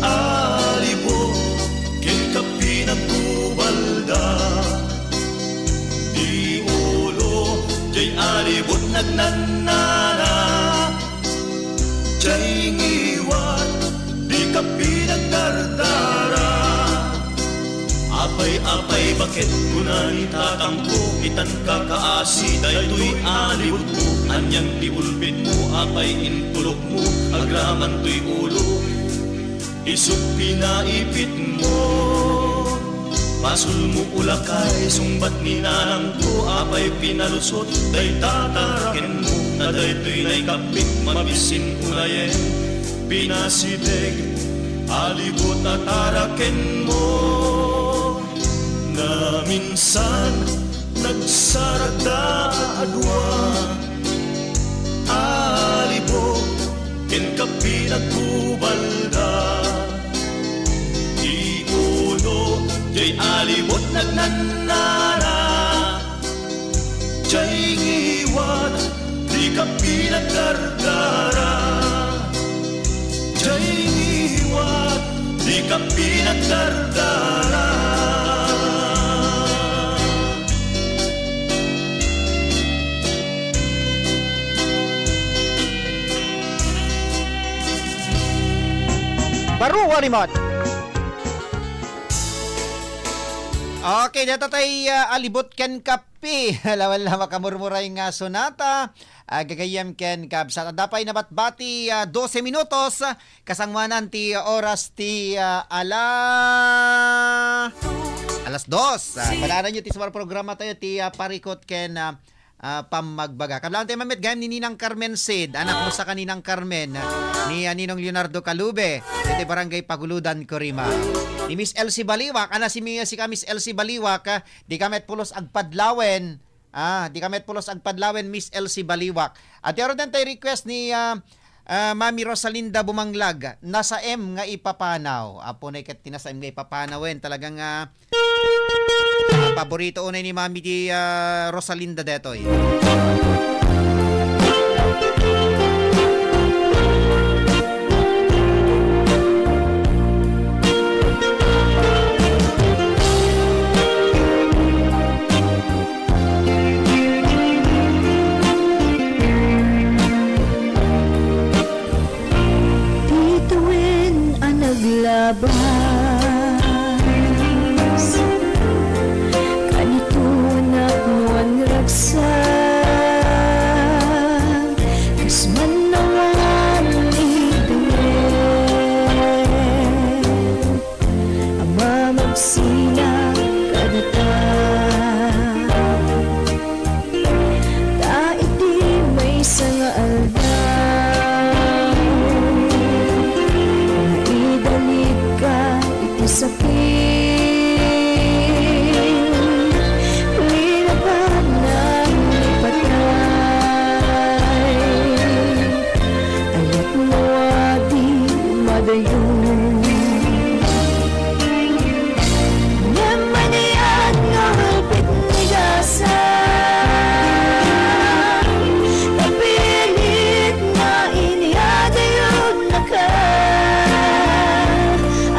alibot ken kapi naggubalda. Di ulo, jay alibot nagnannana, jay ngiwat, di kapi nagdardara. Apay, apay, baket kuna ni tatangko, itan ka kaasi daytoy a libotmo? Anian ti ulpitmo? Apay intulokmo? Agraman toy ulo, isut' pinaipitmo. Basolmo, ulakay, sungbat ni nanangko, apay pinalusot dayta tarakenmo? Ta daytoy naikappit, mabisin unayen, pinasipeg a libot a tarakenmo. Naminsan, nagsarakda a dua a libot ken kapinagkubalda. Ti uno, jay a libot nagnannara, jay ngiwat, di ka pinagdardara. Jay ngiwat, di ka pinagdardara. Baro a rimot. Okay, deta tay, ah, a libot ken kape. Lawen la makamurmuray nga sonata. Ah, gagayyem ken kabsat. Adda pay nabatbati, ah, dose minutos. Kasangoanan ti oras ti, ah, ala-, alas dos. Ah, padaananyo ti sumar programa tayo ti, ah, Parikot ken, ah, ah, Pammagbaga. Kablaantayo met gayam ni Ninang Carmen Sid, anak mo sa ka Ninang Carmen, ah, ni, ah, Ninong Leonardo Calube, iti Barangay Paguludan, Corima. Ni Miss Elsie Baliwak, ana si Mi-, si ka Miss Elsie Baliwak, ah, di ka met pulos agpadlawen, ah, di ka met pulos agpadlawen, Miss Elsie Baliwak. At yaroden tay request ni, ah, ah, Mami Rosalinda Bumanglag, Nasaem nga Ipapanaw. Apo na ikat ti Nasaem nga Ipapanaw, wen. Talagang, ah, ah, paborito unay ni Mami di, ah, Rosalinda detoy. Ti tawen a naglabas, kanito napnuan ragsak, kas mannawan ni tawen a mamagsilak kadata. Ta iti maysa nga aldaw, naidalidka iti sakit. Linapatna ni patay. Ayat mo a di madayo. Ngem maniat nga ulpit ni gasam, napilit nga inyadayog naka.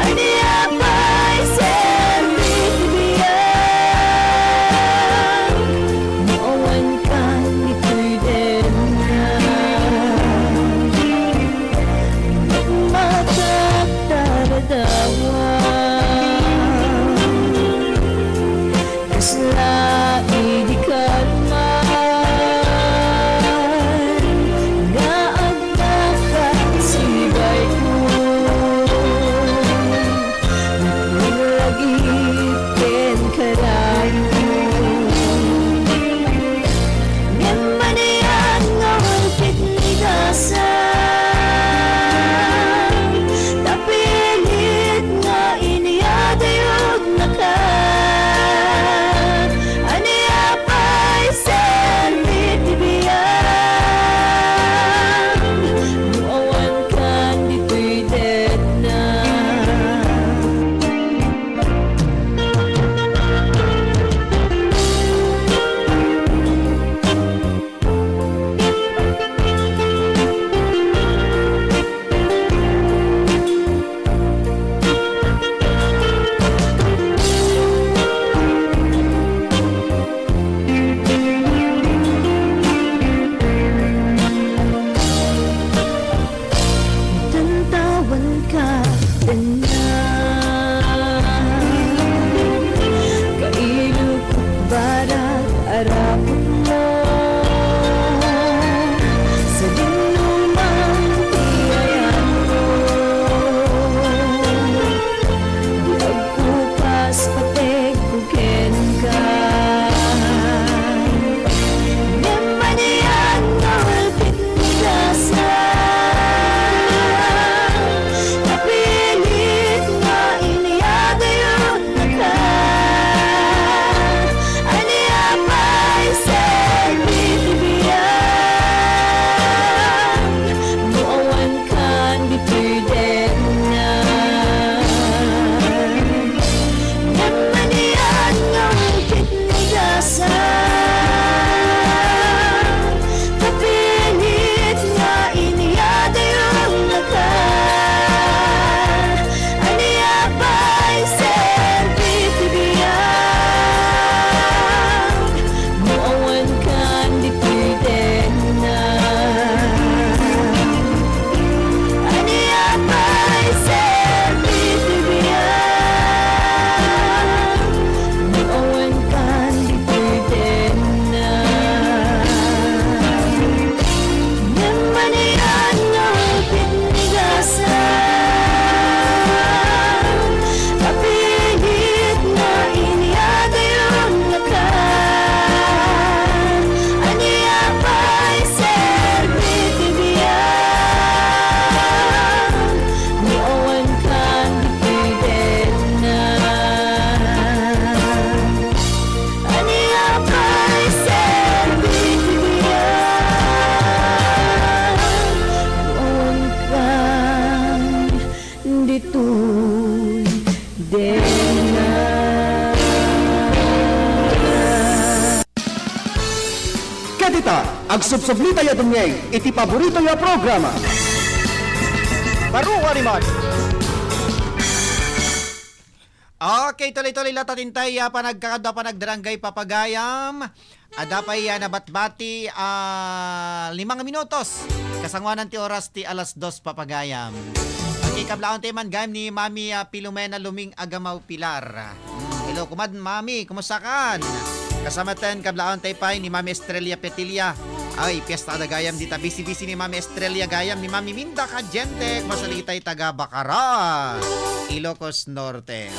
Ania pay serbi ti biag? No awan ka, ditoy denna. Magmatak Agsubsubli tayo dumngeg iti paborito yo a programa. Baro a rimat. Okay, tuloy-tuloy latta ti intay, ah, panagkakadwa, panagdarangay, papagayam. Adda pay, ah, nabatbati, ah, limang minutos. Kasangoanan ti oras ti alas dos, papagayam. Okay, kablaon tayo man gayam ni Mami, ah, Filomena Luming Agamaw Pilar. Mm, hello, kumad, Mami, kumusta kan? Kasamaten, kablaon tayo pay ni Mami Estrella Petilla. Ay, piyesta da gayam dita. Busy-busy ni Mami Estrella gayam ni Mami Minda Cadiente. Kumusta dagitay taga Bacara, Ilocos Norte.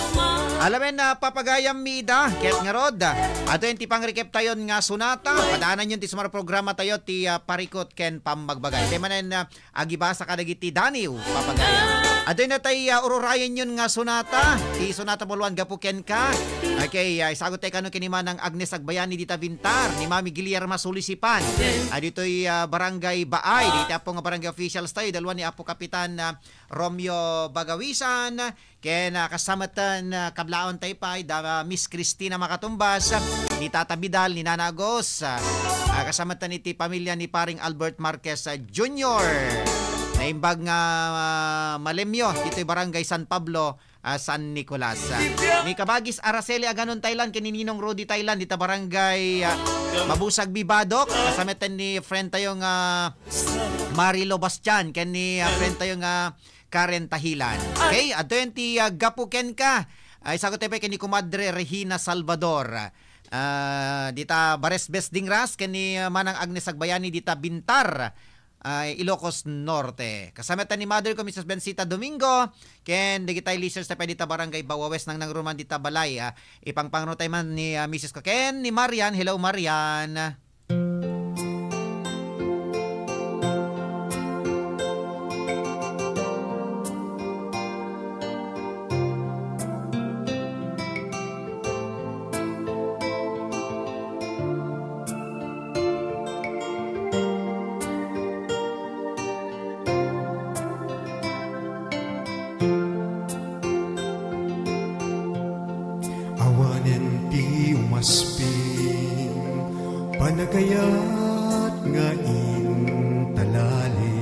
Alamen na papagayam mi ida, ket ngarud, adtoy ti pangrikep tayon nga sonata. Padaananyon ti sumar programa tayo ti, ah, parikot ken pammagbagay. Ti manen, ah, agibasa kadagiti daniw, papagayam. Adtoy na tay, ah, ururayenyon nga sonata, ti sonata polo a gapu kenka. Okay, ah, isagut tay kano ken ni Manang Agnes Agbayani dita Bintar, ni Mami Guillerma Sulisipan. Ah, ditoy, ah, Barangay Baay, ditoy Apo nga barangay officials tayo, dalwa ni Apo Kapitan, ah, Romeo Bagawisan, ken, ah, kasamaten, ah, kablaon tayo pay, da, ah, Miss Christina Makatumbas, ni Tata Vidal, ni Nana Agos, ah, ah, kasamaten iti pamilya ni Paring Albert Marquez, ah, Junior. Naimbag nga, ah, malemyo, ditoy Barangay San Pablo, ah, San Nicolas. Ah, ni Kabagis Araceli Aganon Thailand, ken ni Ninong Rudy Thailand, dita Barangay, ah, Mabusag Bibadok, kasamaten ni friend tayo nga Marilo Bastian, ken ni, ah, friend tayo nga Karen Tahilan. Okay, adtoy ti, ah, gapu kenka. Ay, sagot tayo pa ken ni Kumadre Regina Salvador. Ah, dita Bares Bes Dingras, ken ni, ah, Manang Agnes Agbayani, dita Bintar, ah, Ilocos Norte. Kasamaten ni mother ko, Missus Bensita Domingo, ken dagitay listeners tayo pa dita Barangay Bawawes, nang nangruman dita balay, ah, ipangpangro tayo man ni, ah, misis ko, ken ni Marian. Hello, Marian. Awanen ti umasping, panagayat nga intalali.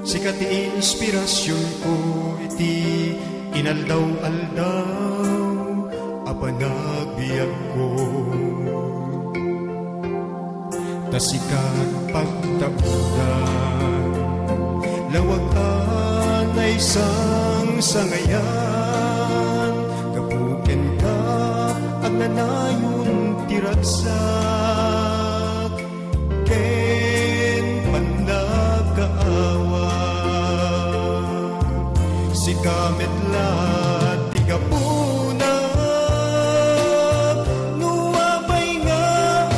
Sika ti inspirasionko iti inaldaw-aldaw a panagbiagko. Ta sika pagtapudan, lawag a naisangsangayan, gapu kenka, agnanayon ti ragsak ken pannakaawat. Sika met la ti gapuna no apay nga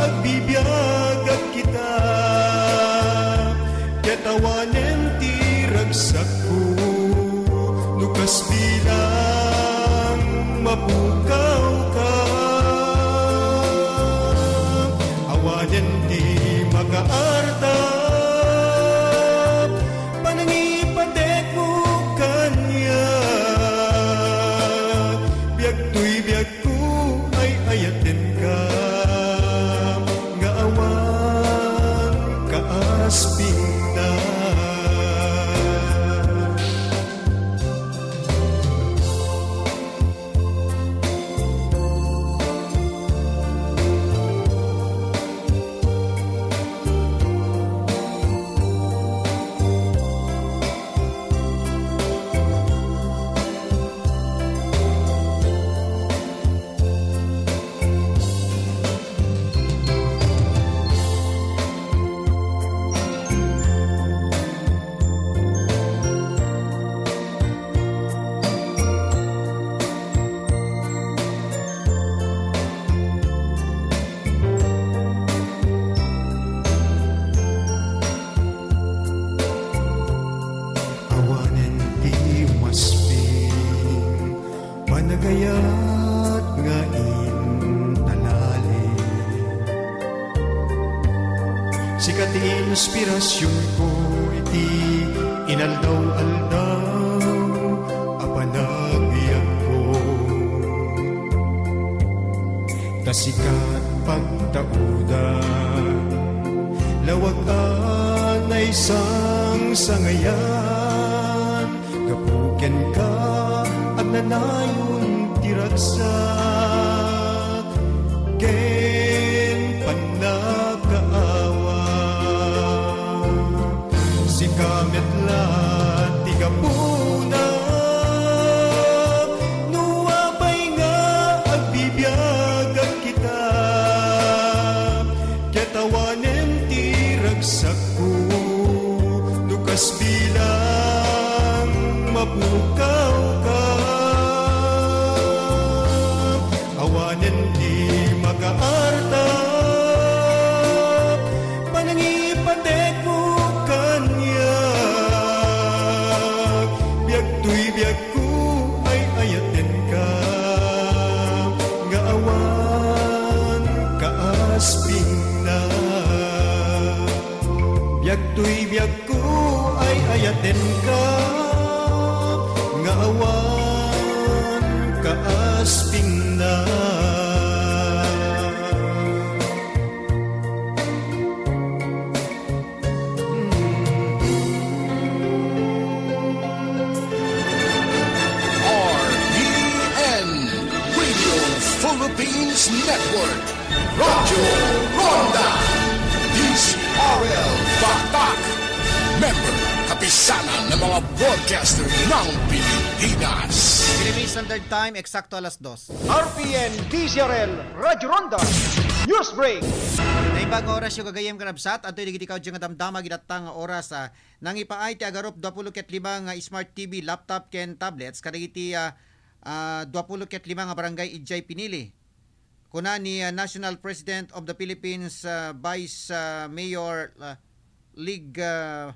agbibiagak kita, ket awanen ti ragsakko no kasdiay lang mapukawka. Awanen ti makaarta, panangipatekmo kaniak. Biag toy biagko, ay-ayatenka, nga awan kaaspingna. Awanen ti umasping, panagayat nga intalali. Sika ti inspirasionko iti inaldaw-aldaw a panagbiagko. Ta sika Pagtauda, lawag a naisangsangayan, gapu kenka, agnanayon ti ragsak ken pannakaawak. Sika met la ti gapuna, no apay nga agbibiag kita, ket awanen ti ragsakko, no kas bilang mapukawka. Awanen ti makaarta, panangipatekmo kaniak. Biag toy biagko, ay-ayatenka, nga awan kaaspingna. Biag toy biagko, ay-ayatenka, nga awan kaaspingna. R P N, Radio Philippines Network, Radyo Ronda, D Z R L Batak, member, Kapisanan ng mga Broadcaster ng Pilipinas. Philippine Standard Time, eksakto alas dos. R P N D Z R L Radyo Ronda News Break. Naimbag nga oras, gagayem, karabsat, adtoy dagiti kaudyo nga damdama, gidatta nga oras, ah, nangipaay ti agarup duapulo ket lima nga smart T V, laptop ken tablets kadagiti, ah, ah, duapulo ket lima nga barangay idiay pinili. Kuna ni, ah, National President of the Philippines, ah, Vice, ah, Mayor, ah, League, ah,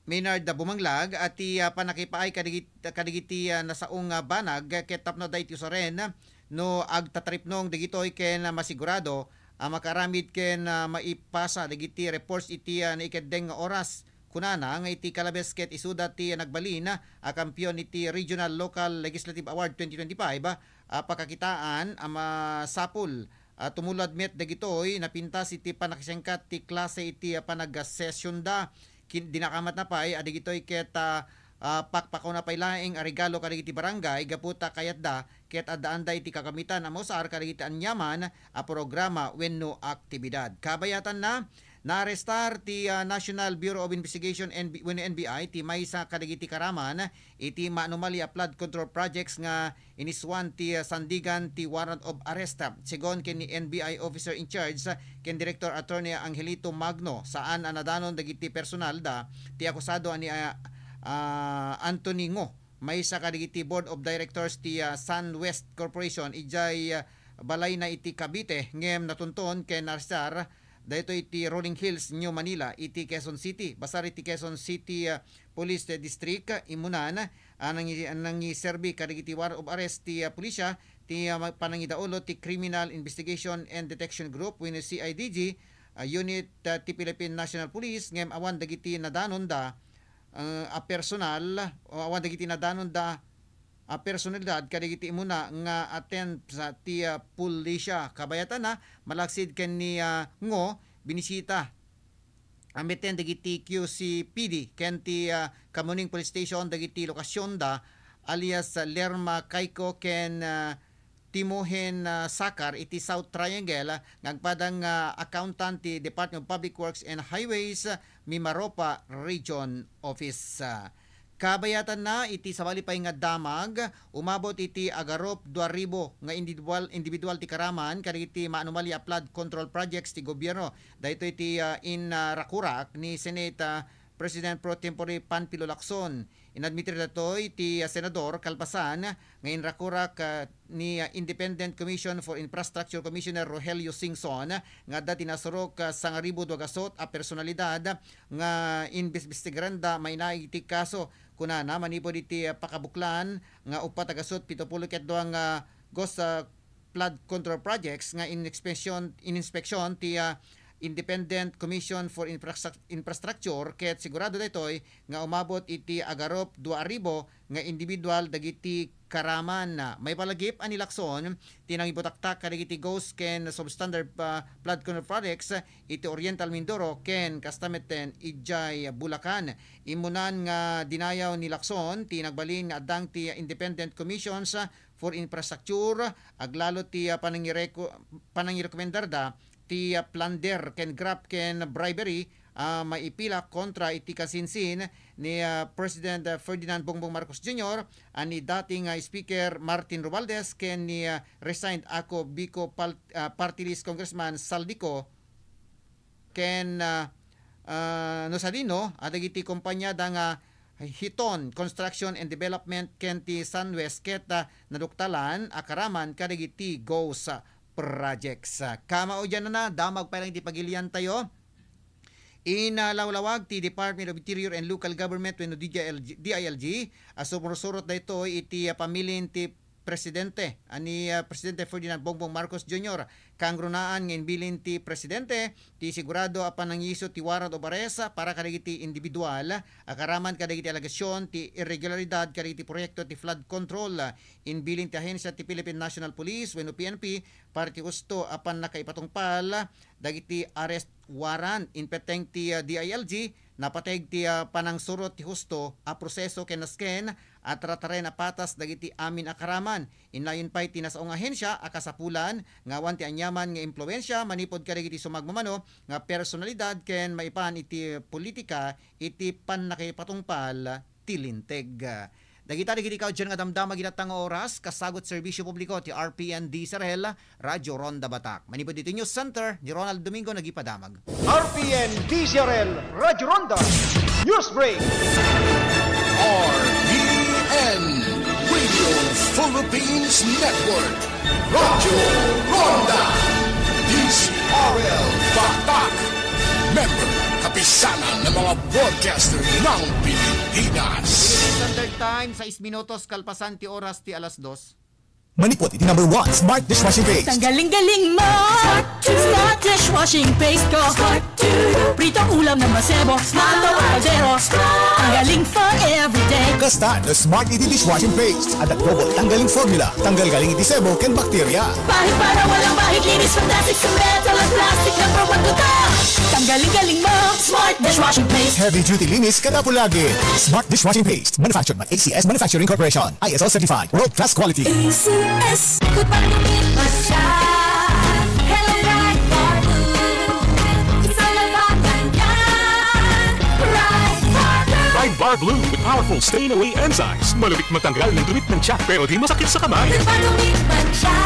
Maynard Bumanglag, a ti, ah, pannakipaay kadagit-, kadagiti, ah, nasaong, ah, banag, ket tapno adda iti usaren no agtataripnong dagitoy ken, ah, masigurado a makaaramid ken, ah, maipasa dagiti reports iti, ah, naikeddeng nga oras. Kunana nga iti Calabes ket isuda ti nagbalin a kampiyon iti Regional Local Legislative Award twenty twenty-five a pakakitaan a masapul a tumulad met dagitoy napintas iti pannakisengkat ti klase iti panagsesionda. Kin-, dinakamatna pay a dagitoy ket, ah, ah, pakpakawna pay laeng a regalo kadagiti barangay gapu ta kayatda ket addaanda iti kagamitan a mausar kadagiti aniaman a programa wenno aktibidad. Kabayatanna, naarestar ti, ah, National Bureau of Investigation, N B, wenno N B I, ti maysa kadagiti karaman iti maanumalya a flood control projects nga inissuan ti, ah, sandigan ti warrant of arrest. Segun ken ni N B I officer in charge, ah, ken Director Attorney Angelito Magno, saan a nadanon dagiti personalda ti akusado a ni, ah, ah, Anthony Ngo, maysa kadagiti board of directors ti, ah, Sun West Corporation idiay, ah, balayna iti Cavite, ngem natunton ken naarrestar daytoy iti Rolling Hills, New Manila, iti Quezon City. Basar iti Quezon City, ah, Police District, imunan a nangi-, nangiserbi kadagiti warrant of arrest ti, ah, pulisya ti, ah, ma-, panangidaulo ti Criminal Investigation and Detection Group wenno C I D G, ah, unit, ah, ti Philippine National Police, ngem awan dagiti nadanonda, ah, a personal, o awan dagiti nadanonda a personalidad kadagiti immuna nga attempts, ah, ti, ah, pulisya. Kabayatanna, malaksid ken ni, ah, Ngo, binisita a metten dagiti Q C P D ken ti, ah, Kamuning Police Station dagiti lokasionda alias, ah, Lerma Caico ken, ah, Timohen, ah, Sacar iti South Triangle, ah, nga agpada nga accountant ti Department of Public Works and Highways, ah, Mimaropa Region Office. Ah, kabayatanna iti sabali pay nga damag, umabot iti agarup dua ribu nga individual, individual ti karaman kadagiti maanumalya a flood control projects ti gobierno. Daytoy ti, ah, in, ah, rakurak ni Senate, ah, President Pro Tempore Panfilo Lacson. Inadmitir daytoy ti, ah, senador kalpasan nga inrakurak, ah, ni, ah, Independent Commission for Infrastructure Commissioner Rogelio Singson nga adda ti nasurok, ah, sangaribu dua gasut a personalidad nga imbestigaranda mainaig iti kaso. Kunana, manipud iti, ah, pakabuklan nga uppat a gasut pito pulo ket dua nga ghost, ah, flood control projects nga in-inspeksyon, in-inspeksyon ti, ah, Independent Commission for Infrastru-, Infrastructure, ket sigurado daytoy nga umabot iti agarup dua ribu nga individual dagiti karaman. Maipalagip a ni Lacson ti nangibutaktak kadagiti ghost ken substandard, ah, flood control projects iti Oriental Mindoro ken kasta metten idiay Bulacan. Immunan nga dinayaw ni Lacson ti nagbalin nga addang ti independent commissions for infrastructure, aglalo ti, ah, panangireko-, panangirekomendarda ti, ah, plunder ken graft ken bribery, ah, maipila kontra iti kasinsin ni, ah, President, ah, Ferdinand Bongbong Marcos Junior, a ni dating, ah, Speaker Martin Romualdez ken ni, ah, resigned AKO Bicol Pal-, ah, Party List Congressman Saldico ken, ah, ah, no sadino, a dagiti kompanyada nga Hiton Construction and Development ken ti Sunwest ket, ah, naduktalan a karaman kadagiti ghost projects. Kamaudianna, damag pay lang iti pagiliantayo. Inalawlawag ti Department of Interior and Local Government wenno D I L G, D I L G, a sumursurot daytoy iti, ah, pamilin ti Presidente, a ni, ah, Presidente Ferdinand Bongbong Marcos Junior. Kangrunaan nga imbilin ti Presidente ti sigurado a panangisu ti warrant of arrest para kadagiti individual a karaman kadagiti alegasyon ti irregularidad kadagiti proyekto ti flood control. Imbilin ti ahensia ti Philippine National Police wenno P N P para ti husto a pannakaipatungpal dagiti arrest warrant. Inpetteng ti, ah, D I L G, napateg ti, ah, panangsurot ti husto a proseso ken nasken a tartaren a patas dagiti amin a karaman. Innayon pay ti nasaong ahensia a kasapulan nga awan ti aniaman nga impluensia manipud kadagiti sumagmamano nga personalidad ken maipan iti politika iti pannakipatungpal ti Linteg. Dagita dagiti kaudyan nga damdama ginatang nga oras, kasagut serbisyo publiko ti R P N D S R L, Radyo Ronda Batak. Manipud ditoy News Center, ni Ronald Domingo nagipadamag. R P N D S R L, Radyo Ronda, News Break. R P N Radio Philippines Network, Radyo Ronda, D S R L Batak. Member, Kapisanan ng mga Broadcaster ng Pilipinas. Standard Time, sais minutos kalpasan ti oras ti alas dos. Manipud iti number one Smart Dishwashing Paste. Tanggaling galing mo! Smart dishwashing paste ko. Prito ulam ng masebo. Smart o kaldero. Tanggaling for everyday. Kasta no Smart iti dishwashing paste. Adda double tanggaling formula. Tanggal galing iti sebo ken bakterya. Bahid para walang bahid, linis, fantastic sa metal at plastic na produkto. Tanggaling galing mo. Smart dishwashing paste. Heavy duty linis kada bulagi. Smart dishwashing paste. Manufactured by A C S Manufacturing Corporation. I S O certified. World class quality. A C S. Good pag lumipat siya. Hello, Bright Bar Blue. Isa lang ba yan? Bright Bar Blue. Bright Bar Blue with powerful stain away enzymes. Malupit matanggal ng dumi ng tiyak, pero di masakit sa kamay. Good pag lumipat siya.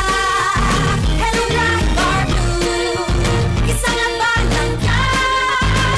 Hello, Bright Bar Blue. Isa lang ba yan?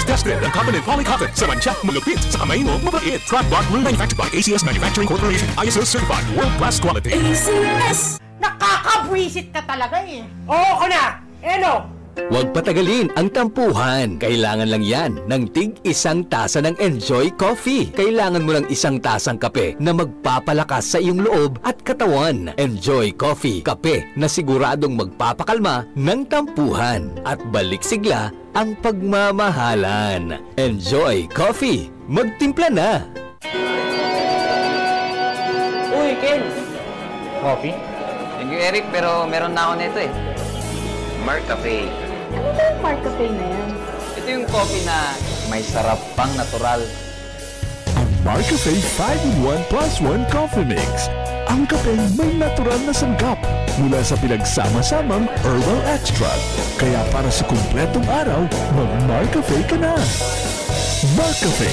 Tested ang cotton and poly cotton. Sa mantsa, malupit. Sa kamay mo, mabait. Bright Bar Blue, manufactured by A C S Manufacturing Corporation. I S O certified, world class quality. A C S. Nakakabwisit ka talaga eh. Oo, ako na! Eh, no? Huwag patagalin ang tampuhan. Kailangan lang yan ng tig isang tasa ng Enjoy Coffee. Kailangan mo ng isang tasang kape na magpapalakas sa iyong loob at katawan. Enjoy Coffee, kape na siguradong magpapakalma ng tampuhan at balik sigla ang pagmamahalan. Enjoy Coffee. Magtimpla na! Uy, Ken! Coffee? Thank you, Eric, pero meron na ako nito eh. Marcafe. Ano ba yung Marcafe na yan? Ito yung coffee na may sarap pang natural. Ang Marcafe five-in-one plus one Coffee Mix. Ang kapeng may natural na sangkap mula sa pinagsama-samang herbal extract. Kaya para sa kumpletong araw, mag-Marcafe ka na. Marcafe,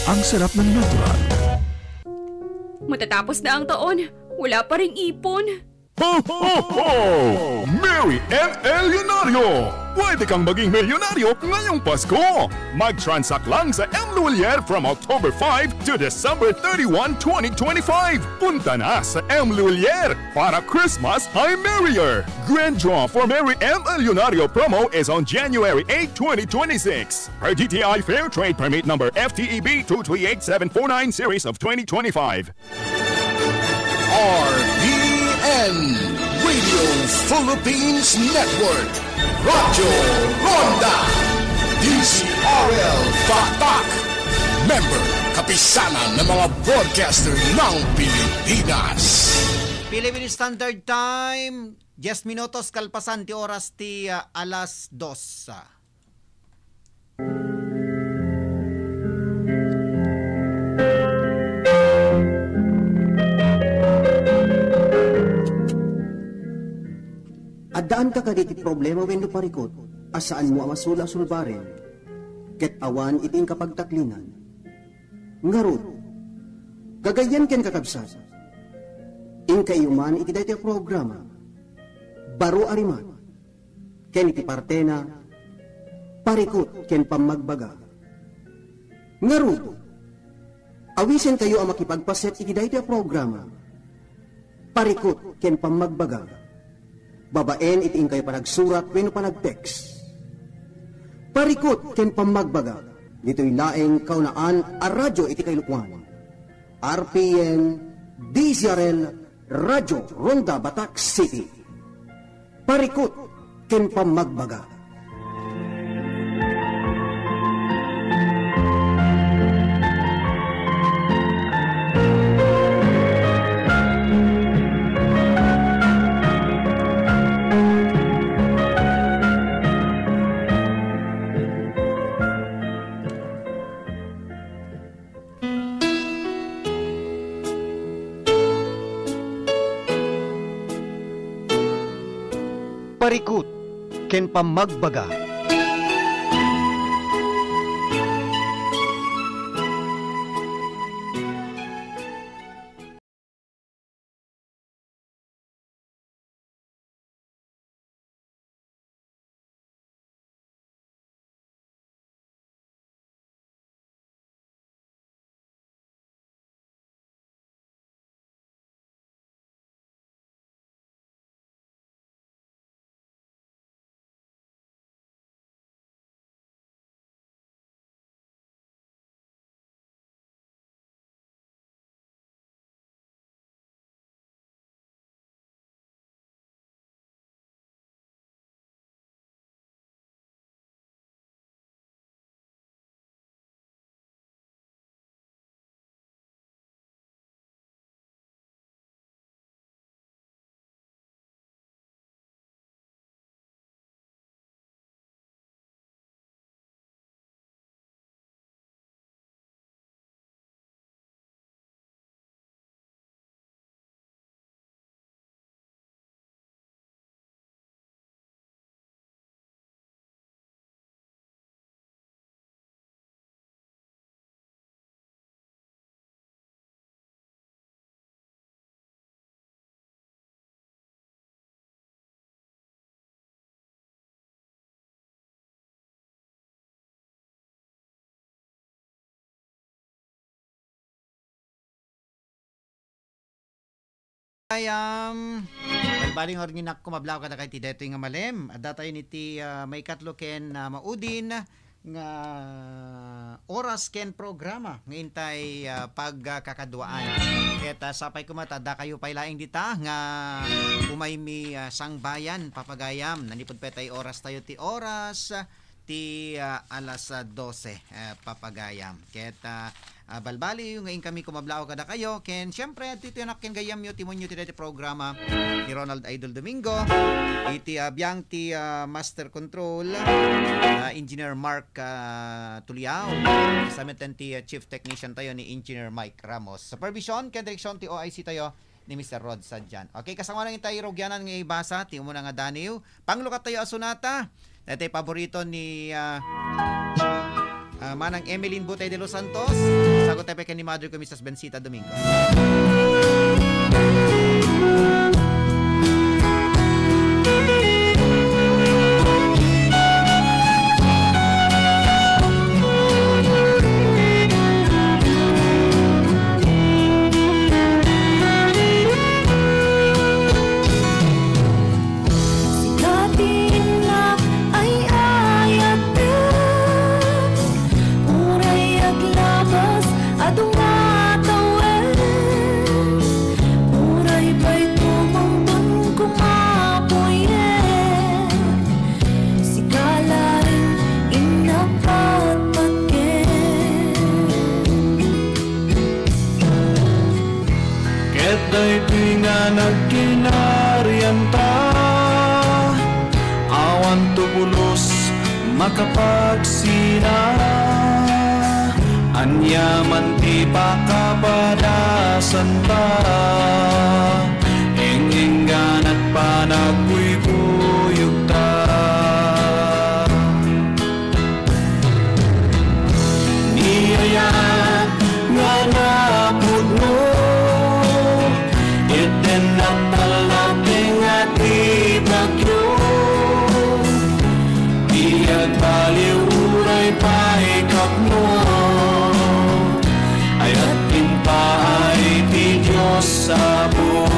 ang sarap ng natural. Matatapos na ang taon, wala pa ring ipon. Ho, ho, ho! Merry M L Leonario! Pwede kang maging milyonaryo ngayong Pasko! Mag-transact lang sa M Lhuillier from October five to December thirty-one, twenty twenty-five. Punta na sa M Lhuillier para Christmas ay merrier! Grand draw for Merry M L Leonario promo is on January eight, twenty twenty-six. Per D T I Fair Trade Permit Number F T E B two three eight seven four nine series of twenty twenty-five. R P N Radio Philippines Network, Radyo Ronda. Sana ng mga broadcaster ng Pilipinas. Philippine Standard Time, diyes minutos kalpasan ti oras ti, ah, alas dos. Addaanka kadi ti problema wenno parikut a saanmo a masula a sulbaren, ket awan iti inka pagtaklinan? Ngarud, gagayyem ken kakabsat, inkayo man iti daytoy a programa, Baro a Rimat, ken iti partena, Parikut ken Pammagbaga. Ngarud, awisenkayo a makipagpaset iti daytoy a programa, Parikut ken Pammagbaga, babaen iti inkayo panagsurat wenno panag-text. Parikut ken Pammagbaga, ditoy laeng kaunaan a radyo iti kailuan. R P N, D Z R L, Radyo Ronda Batac City. Parikut ken Pammagbaga. Parikut ken Pammagbaga. Ayam. Balbali nga ornginak ko, mablaw kadakayo ti daytoy nga malem. Adda tayo niti, ah, maikatlo ken, ah, maudin nga oras ken programa nga intay, ah, pagkakaduaan. Ket, ah, sapay koma ta dakayo pay laeng dita nga umaymi, ah, sangbayan, papagayam. Nanipud pay tay oras tayo ti oras, ti, ah, alas, ah, dose, ah, papagayam. Ket, ah, ah, balbaliw nga inkami kumablaw kadakayo. Ken, siempre, adtoy ti anak ken gayyemyo, timonyo ti daytoy programa ni Ronald Idol Domingo. Iti, ah, biang ti, ah, Master Control, ah, Engineer Mark, ah, Tuliao. Sa metten ti, ah, Chief Technician tayo ni Engineer Mike Ramos. Supervision ken direksyon ti O I C tayo ni Mister Rod Sadian. Okay, kasangoanan intay rugianan nga ibasa ti umuna nga daniw. Panglukat tayo a sonata. Daytoy paborito ni, ah, ah, Manang Emeline Butay de los Santos. Sagot tayo pa ken ni Mother ko, Missus Bensita Domingo. Sika ti innak ay ayatek, uray aglabas, adu nga tawen. Makapagsina, ania man ti pakapadasanba, eng-engganat panagkuykuyogta. Ni ayat nga napudno, iti natalna ti nga ti bagyo, di agbaliw uray pay kapno, ayat ti impaay ti Dios Apo.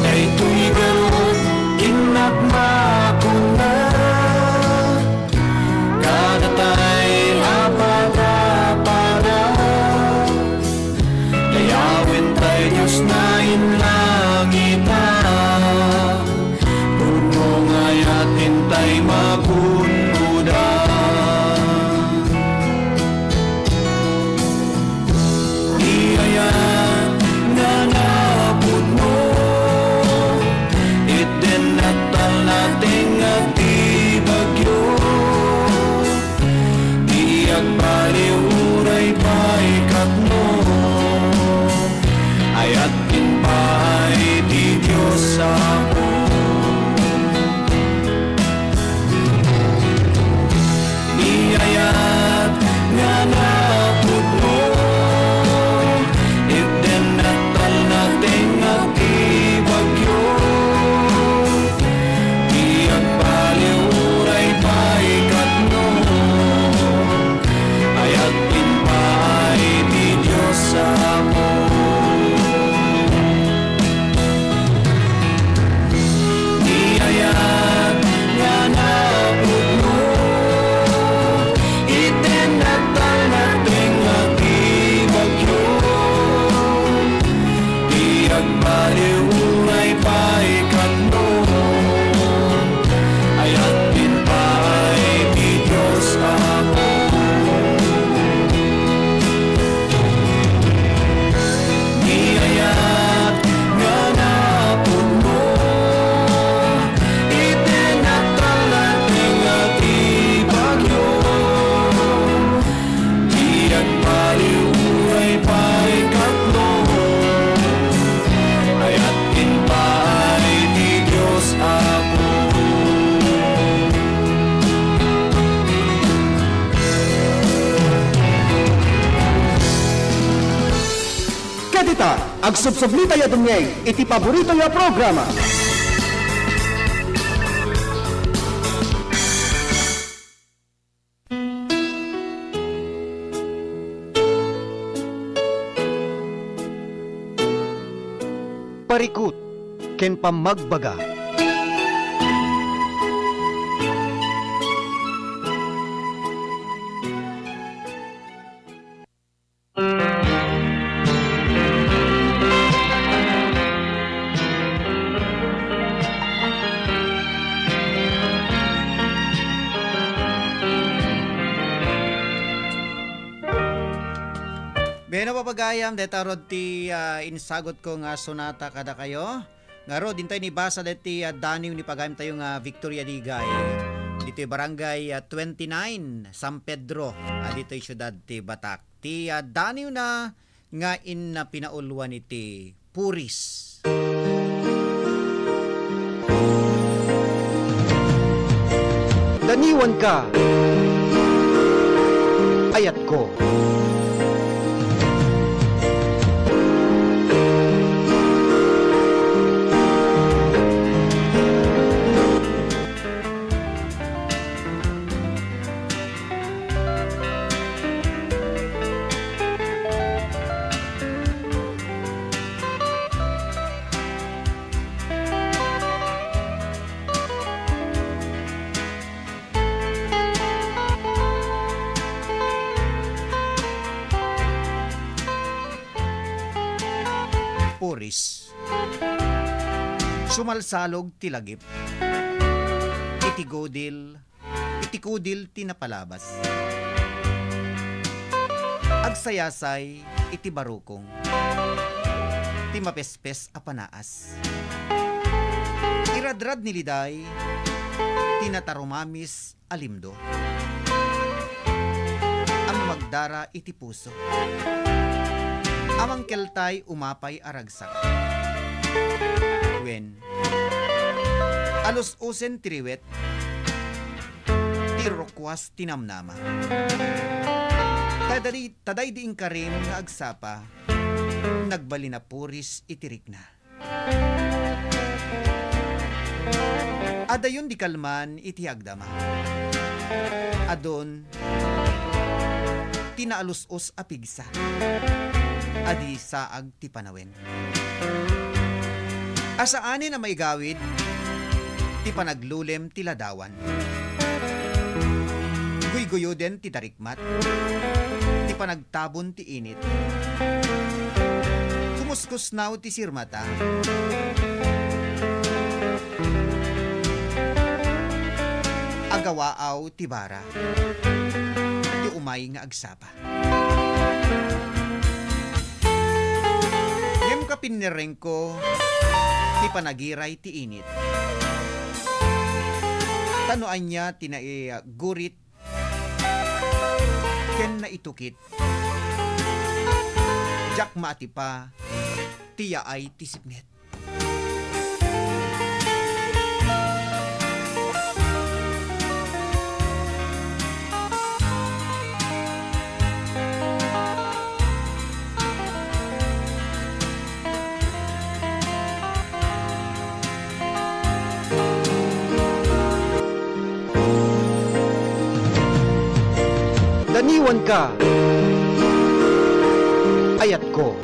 Daytoy garud, innak makunna, kadatay a panapada, dayawentayo Dios nga inlangita, pudno nga ayatentayo magungoda. Di ayat nga napudno, iti natalna ti nga ti bagyo, di agbaliw uray pay kapno, ayat ti impaay ti Dios Apo. Ni ayat nga napudno, iti natalna ti nga ti bagyo, di agbaliw uray pay kapno, ayat ti impaay ti Dios Apo. Di ayat nga napudno, iti natalna ti nga ti bagyo, di agbaliw uray pay kapno, ayat ti impaay ti Dios Apo. Di ayat nga napudno, iti natalna ti nga ti bagyo, di agbaliw uray pay kapno, ayat ti impaay ti Dios Apo. Ket ita, agsubsubli tayo dumngeg iti paborito yo a programa. Parikut ken pammagbaga. Bueno, papagayam, deta rod ti, ah, insagutko nga sonata kadakayo. Ngarud, intay nibasa deti, ah, daniw ni pagayamtayo nga Victoria Digay. Ditoy barangay, ah, twenty-nine, San Pedro, ah, ditoy siudad ti Batac. Ti, ah, daniwna nga inna pinauluan iti puris. Daniwanka, ayatko. Sumalsalog ti lagip iti gudil, iti kudil ti napalabas. Agsayasay iti barukong ti mapespes a panaas. Iradrad ni Liday ti natarumamis a limdo a magdara iti puso a mangkeltay umapay a ragsak. Wen, alus-usen ti riwet ti rukuas ti namnama. Ta daydi, ta daydi inkarim nga agsapa, nagbalin a puris iti rikna. Adayon di kalman iti agdama. Adun ti naalus-os a pigsa a di saag ti panawen. A saanen a maigawid ti panaglulem ti ladawan. Guyguyoden ti darikmat, ti panagtabon ti init. Kumuskusnaw ti sirmata. Agawaaw ti bara ti umay nga agsapa. Ngem kapinnerengko ti panagiray ti init. Ta no ania ti naigurit ken naitukit, diak maatipa ti yaay ti sipnget. Daniwanka, ayatko.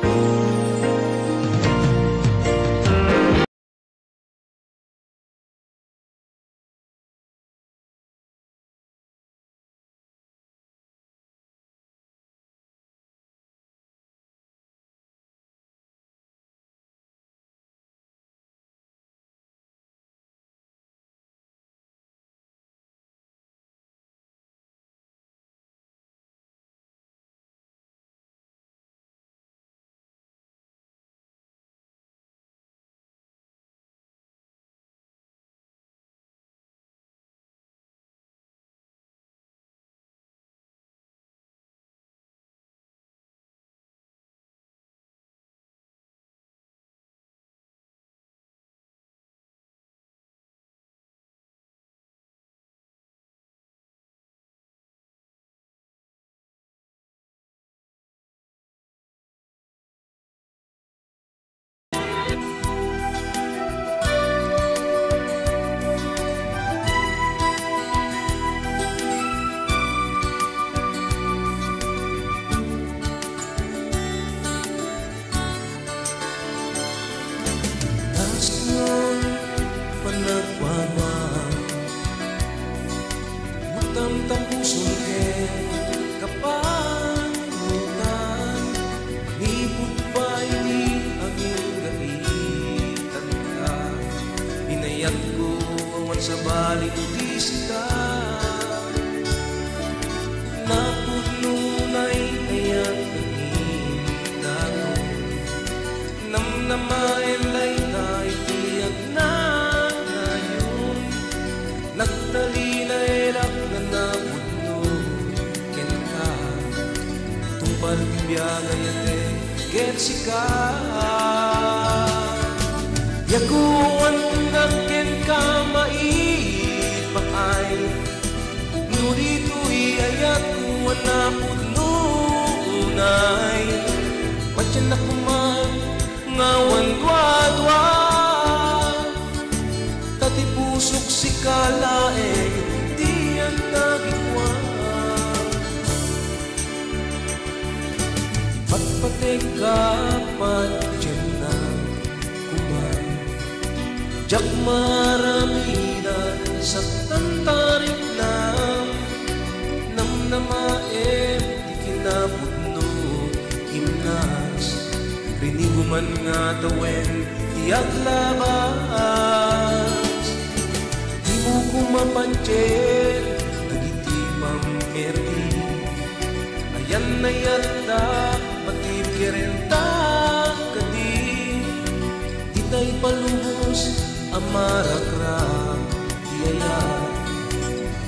Kasno panagpamang matamtapuson ken kapanutan, manipud pay ti agingga itatta. Inayatko awan sabali ti sika. Napudno unay ti ayat ken indaton. Namnamaen dayta iti agnanayon. Nagtalinaelak nga napudno kenka. Tungpal ti biag a ayatek ken sika. Yakuan kenka maipaay. No ditoy ayatko a napudno unay, patiennak koma nga awan duadua, ta ti pusok sika laeng ti agtagikuan. Patpategka, patiennak koma. Diak maaramid a saktan ta riknam. Namnamaem ti kinapudno, kimnas. Rinigom Man nga tawen ti aglabas, dimo koma patien dagiti mangperdi. Ayan-ayatda, matikerenta kadi, ditay palubos a marakrak ti ayat.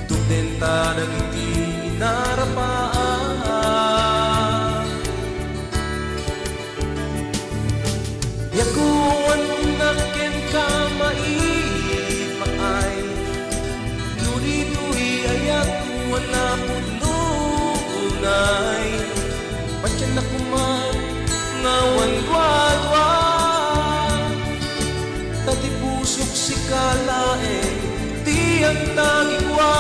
Tukdenta dagiti narapaan. Yakuan nak kenka maipaay, no ditoy ayatko a napudno unay. Patiennak koma nga awan duadua, ta ti pusok sika laeng ti agtagikua.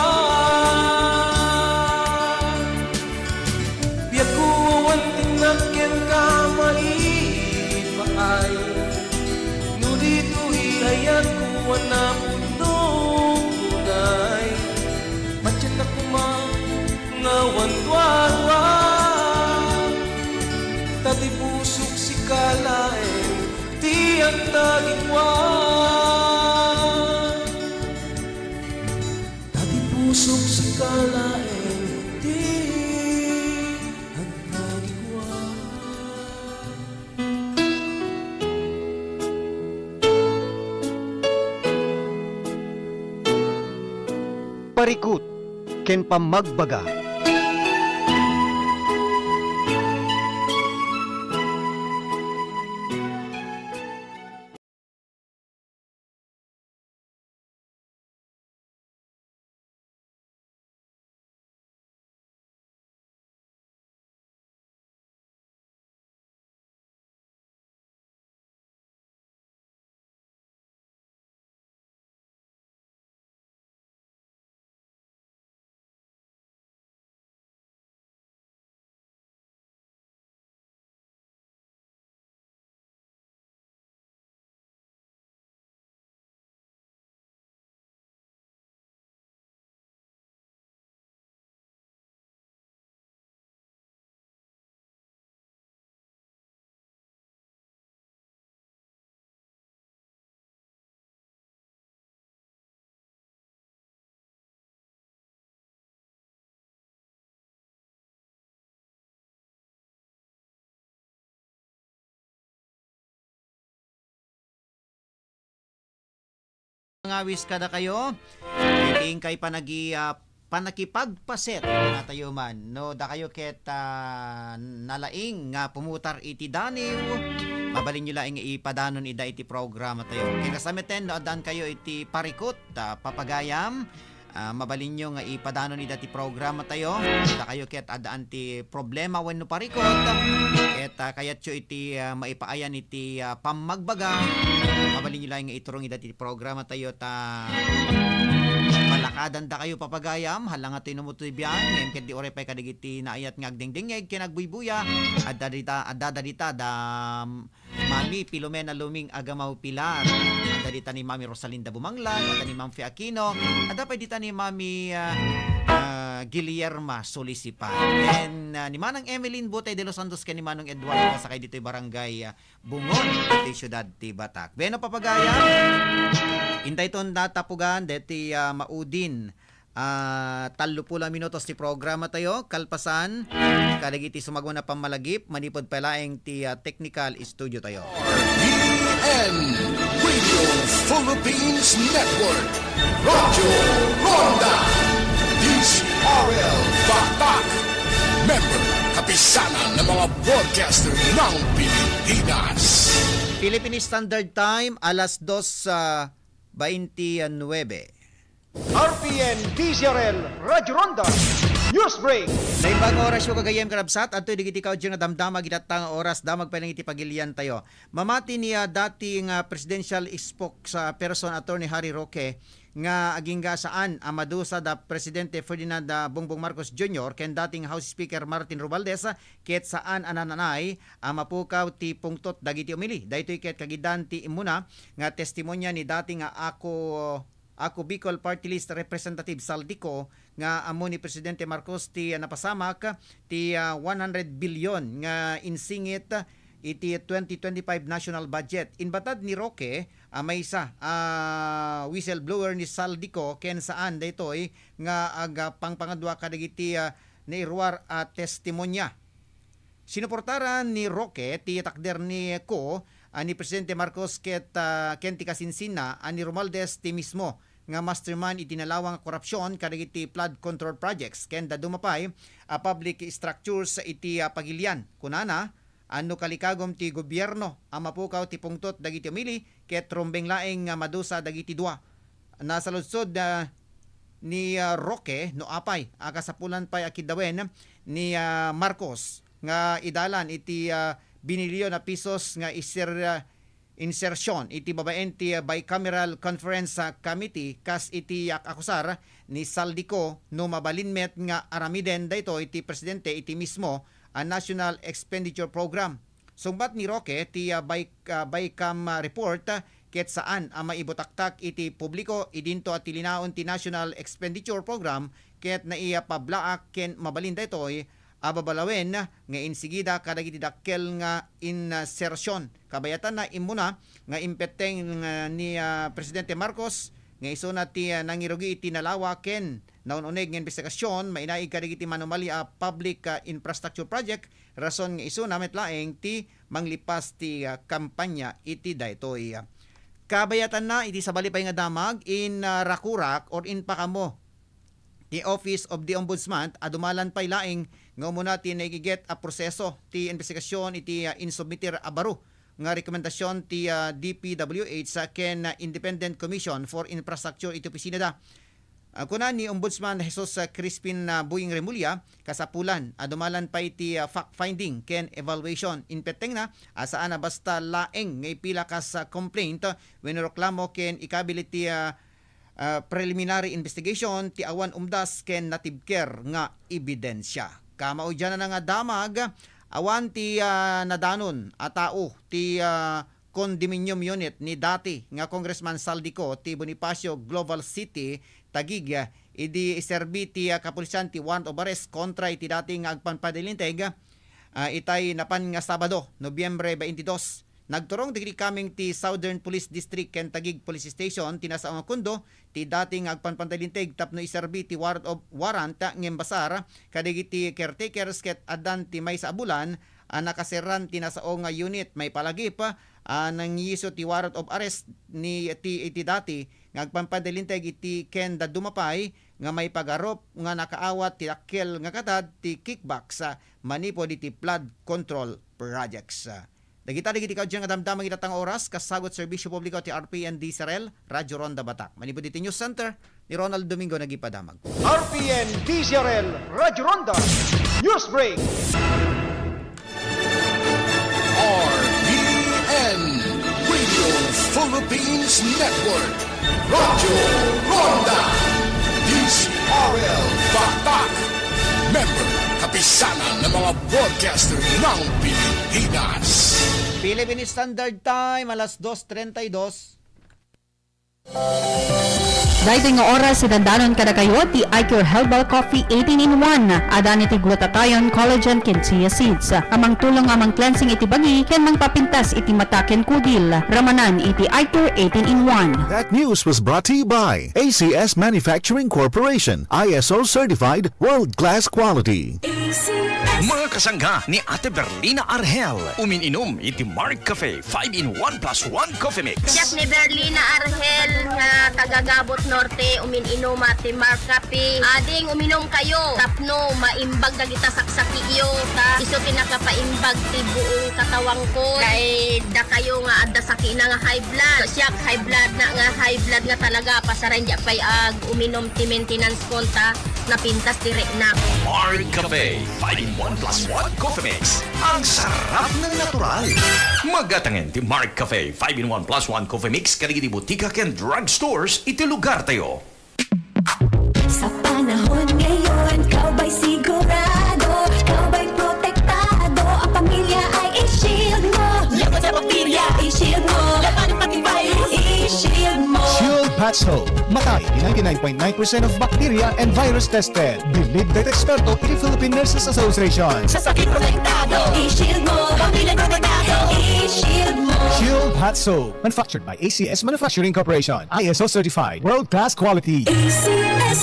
Biagko, awan ti nagkenka maipaay, no ditoy ayatko a napudno unay. Patiennak koma nga awan duadua, ta ti pusok sika laeng ti agtagikua. Ta ti pusok sika laeng ti agtagikua. Parikut ken pammagbaga. Ngawis kadakayo, iti inkay panagi-, ah, panakipagpaset, natayo man. No, dakayo ket, ah, nalaing nga pumutar iti daniw, mabalinyo laeng nga ipadanon ida iti programa tayo. Ket kasta metten, no, addaankayo iti parikut, ah, papagayam, ah, mabalinyo nga ipadanon ida ti programa tayo. Dakayo ket addaan ti problema wenno parikut, ket, ah, kayatyo iti, ah, maipaayan iti, ah, pammagbaga, mabalinyo laeng nga iturong ida ti programa tayo ta palakadan dakayo papagayam, hala nga toy no mutoy bian, ngem ket di uray pay kadagiti naayat nga agdengdengngeg ken agbuybuya, adda dita, adda dita da Mami Filomena Luming Agamaw Pilar, adda dita ni Mami Rosalinda Bumanglag, adda ni Ma'am Fe Aquino, adda pay dita ni Mami, ah, ah, Guillerma Solisipan. Ken, ah, ni Manang Emeline Butay de los Santos ken ni Manong Eduardo, sakay ditoy barangay, ah, Bungon, iti siudad ti Batak. Bueno, papagayam, intayton natapugan deti, ah, maudin, ah, tallo pulo a minutos ti programa tayo. Kalpasan, kadagiti sumagmamano a pammalagip, manipud pay laeng ti, ah, technical studio tayo. R P N Radio Philippines Network, Radyo Ronda, D Z R L Batak, member, Kapisanan ng mga Broadcaster ng Pilipinas. Philippine Standard Time, alas dos, ah, baintinuebe. R P N D Z R L Radyo Ronda News Break. Naimbag nga orasyo, gagayyem, karabsat, adtoy dagiti kaudyo nga damdama, gitatta nga oras, damag pay laeng iti pagilian tayo. Mamati ni, ah, dati nga presidential spokesperson, Attorney Harry Roque, nga agingga saan a madusa da Presidente Ferdinand, ah, Bongbong Marcos Junior ken dating House Speaker Martin Romualdez, ket saan a nananay a mapukaw ti pungtot dagiti umili. Daytoy ket kagidan ti immuna nga testimonia ni dati nga Ako, Ako Bicol Party List Representative Zaldy Co nga ammo ni Presidente Marcos ti, ah, napasamak ti, ah, one hundred billion nga insingit iti twenty twenty-five national budget. Inbatad ni Roque a maysa a whistleblower ni Zaldy Co ken saan daytoy nga agpangpangadua kadagiti, ah, nairuar a testimonya. Sinuportaran ni Roque ti takder ni Co, ah, ni Presidente Marcos ket, ah, ken ti kasinsinna a ni Romualdez ti mismo nga mastermind iti nalawa nga korupsion kadagiti flood control projects ken dadduma pay a public structures iti, ah, Pagilian. Kunana, a no kalikagum ti gobierno a mapukaw ti pungtot dagiti umili ket rumbeng laeng nga madusa dagiti dua. Nasaludsod, ah, ni, ah, Roque no apay a kasapulan pay a kiddawen ni, ah, Marcos nga idalan iti, ah, binilyon a pesos nga iser-, ah, insertion iti babaen ti, ah, Bicameral Conference, ah, Committee kas iti ak-akusar ni Zaldy Co no mabalin met nga aramiden daytoy ti presidente iti mismo a National Expenditure Program. Sungbat ni Roque ti, ah, Bi-, ah, Bicam, ah, report, ah, ket saan a maibutaktak iti publiko idinto a tilinaon ti National Expenditure Program ket naipablaak ken mabalin daytoy a babalawen nga insigida kadagiti dakkel nga insersion. Kabayatanna, immuna nga impetteng, ah, ni, ah, Presidente Marcos nga isuna ti, ah, nangirugi iti nalawa ken naun-uneg nga imbestigasyon mainaig kadagiti manumali a public, ah, infrastructure project, rason nga isuna met laeng ti manglipas ti, ah, kampanya iti daytoy. Kabayatanna, iti sabali pay nga damag, in, ah, rakurak or in pakamo ti Office of the Ombudsman a dumalan pay laeng nga umuna ti naigiget a proseso ti imbestigasyon iti, ah, insubmitir a baro nga rekomendasyon ti, ah, D P W H ken, ah, Independent Commission for Infrastructure iti opisinada. Ah, kuna ni Ombudsman Jesus, ah, Crispin, ah, Boying Remulla, kasapulan a dumalan pay ti, ah, fact-finding ken evaluation. Impettengna a saan a basta laeng nga ipila kas, ah, complaint wenno reklamo ken ikabil iti, ah, ah, preliminary investigation ti awan umdas ken natibker nga ebidensia. Kamaudianna nga damag, awan ti, ah, nadanon a tao ti, ah, condominium unit ni dati nga Congressman Zaldy Co ti Bonifacio, Global City, Taguig, ah, idi iserbi ti, ah, kapulisan ti warrant of arrest kontra iti dati nga agpampadalinteg, ah, itay napan nga Sabado, Nobyembre twenty-two. Nagturong dagiti kameng ti Southern Police District ken Taguig Police Station ti nasao nga kondo ti dati nga agpampadalinteg tapno iserbi ti warrant of warrant ngem basar kadagiti caretakers ket addan ti maysa a bulan a nakaserran ti nasao nga unit. Maipalagip a nangiisu ti warrant of arrest ni ti, iti dati nga agpampadalinteg iti ken dadduma pay nga maipagarup nga nakaawat ti dakkel nga katad ti kickbacks, ah, manipud iti flood control projects. Dagita dagiti kaudyan nga damdamag ita nga oras, kasagut serbisyo publiko ti R P N D C R L, Radyo Ronda Batak. Manipud iti News Center, ni Ronald Domingo nagipadamag. R P N D C R L, Radyo Ronda, News Break. R P N, Radio Philippines Network. Radyo Ronda, D C R L Batak. Member, Kapisanan ng mga Broadcaster ng Pilipinas. Philippine Standard Time, alas dos treinta y dos. Daytoy nga oras, idandanon kadakayo ti Icure Herbal Coffee eighteen in one. Adan iti glutathione, collagen, ken chia seeds. Amang tulong, amang cleansing iti bagi, ken mangpapintas iti mata ken kudil. Ramanan iti Icure eighteen in one. That news was brought to you by A C S Manufacturing Corporation, I S O certified, world-class quality. Mga kasangga ni Ate Berlina Arhel, umin-inom iti Mark Cafe five in one plus one Coffee Mix. Siak ni Berlina Arhel nga taga Gabot Norte, umin-inuma ti Mark Cafe. Ading uminom kayo tapno maimbag dagita saksakiyo, ta isu ti nakapaimbag ti buong katawangko. Kay dakayo nga adda sakina nga high blood. Siak high blood na nga high blood nga talaga, pasaran diak pay ag uminom ti maintenance ko ta napintas ti reknak. Mark Cafe five in one plus one Coffee Mix. Ang sarap ng natural. Magatangen ti Mark Cafe five in one plus one Coffee Mix kadagiti botika ken drugstores iti lugar tayo. Sa panahon ngayon, ikaw ba'y sigurado? Ikaw ba'y protektado? Ang pamilya ay i-shield mo. Laban sa bakterya, i-shield mo. Laban ng pati virus, i-shield mo. Shield So, matay ti ninety-nine point nine percent of bacteria and virus tested. Believed by eksperto iti Philippine Nurses Association. Sa sakit protektado, i-shield mo. Pamilya protektado, i-shield mo. Shield Hot Soap. Manufactured by A C S Manufacturing Corporation. I S O certified. World class quality. A C S.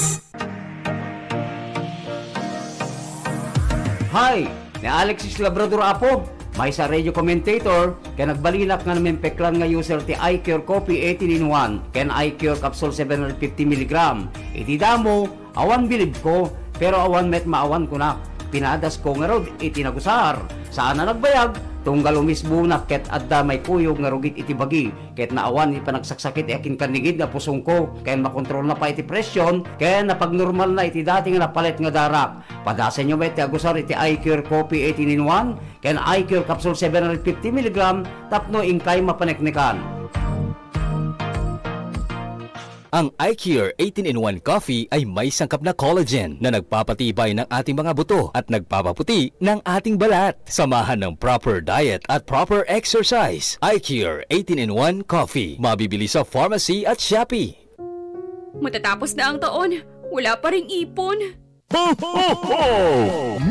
Hi! Ni Alexis Labrador Apo, maysa radio commentator, ken nagbalinak nga namimpeklan nga user ti iCure Coffee eighteen in one ken iCure Capsule seven hundred fifty milligram. Iti damo, awan bilibko, pero awan met maawan kunak. Pinadasko ngarud iti nagusar. Saan a nagbayag, tunggal umisbonak ket adda maikuyog nga rugit iti bagi. Ket naawan iti panagsaksakit ti akin kannigid nga pusongko, ken makontrolna pay iti presyon, ken napagnormalna iti dati nga napalet nga darak. Padasenyo met ti agusar iti iCure Coffee eighteen in one ken iCure Capsule seven hundred fifty milligram tapno inkay mapaneknekan. Ang iCure eighteen in one Coffee ay may sangkap na collagen na nagpapatibay ng ating mga buto at nagpapaputi ng ating balat. Samahan ng proper diet at proper exercise. iCure eighteen in one Coffee. Mabibili sa pharmacy at Shopee. Matatapos na ang taon, wala pa ring ipon. Ho, ho, ho!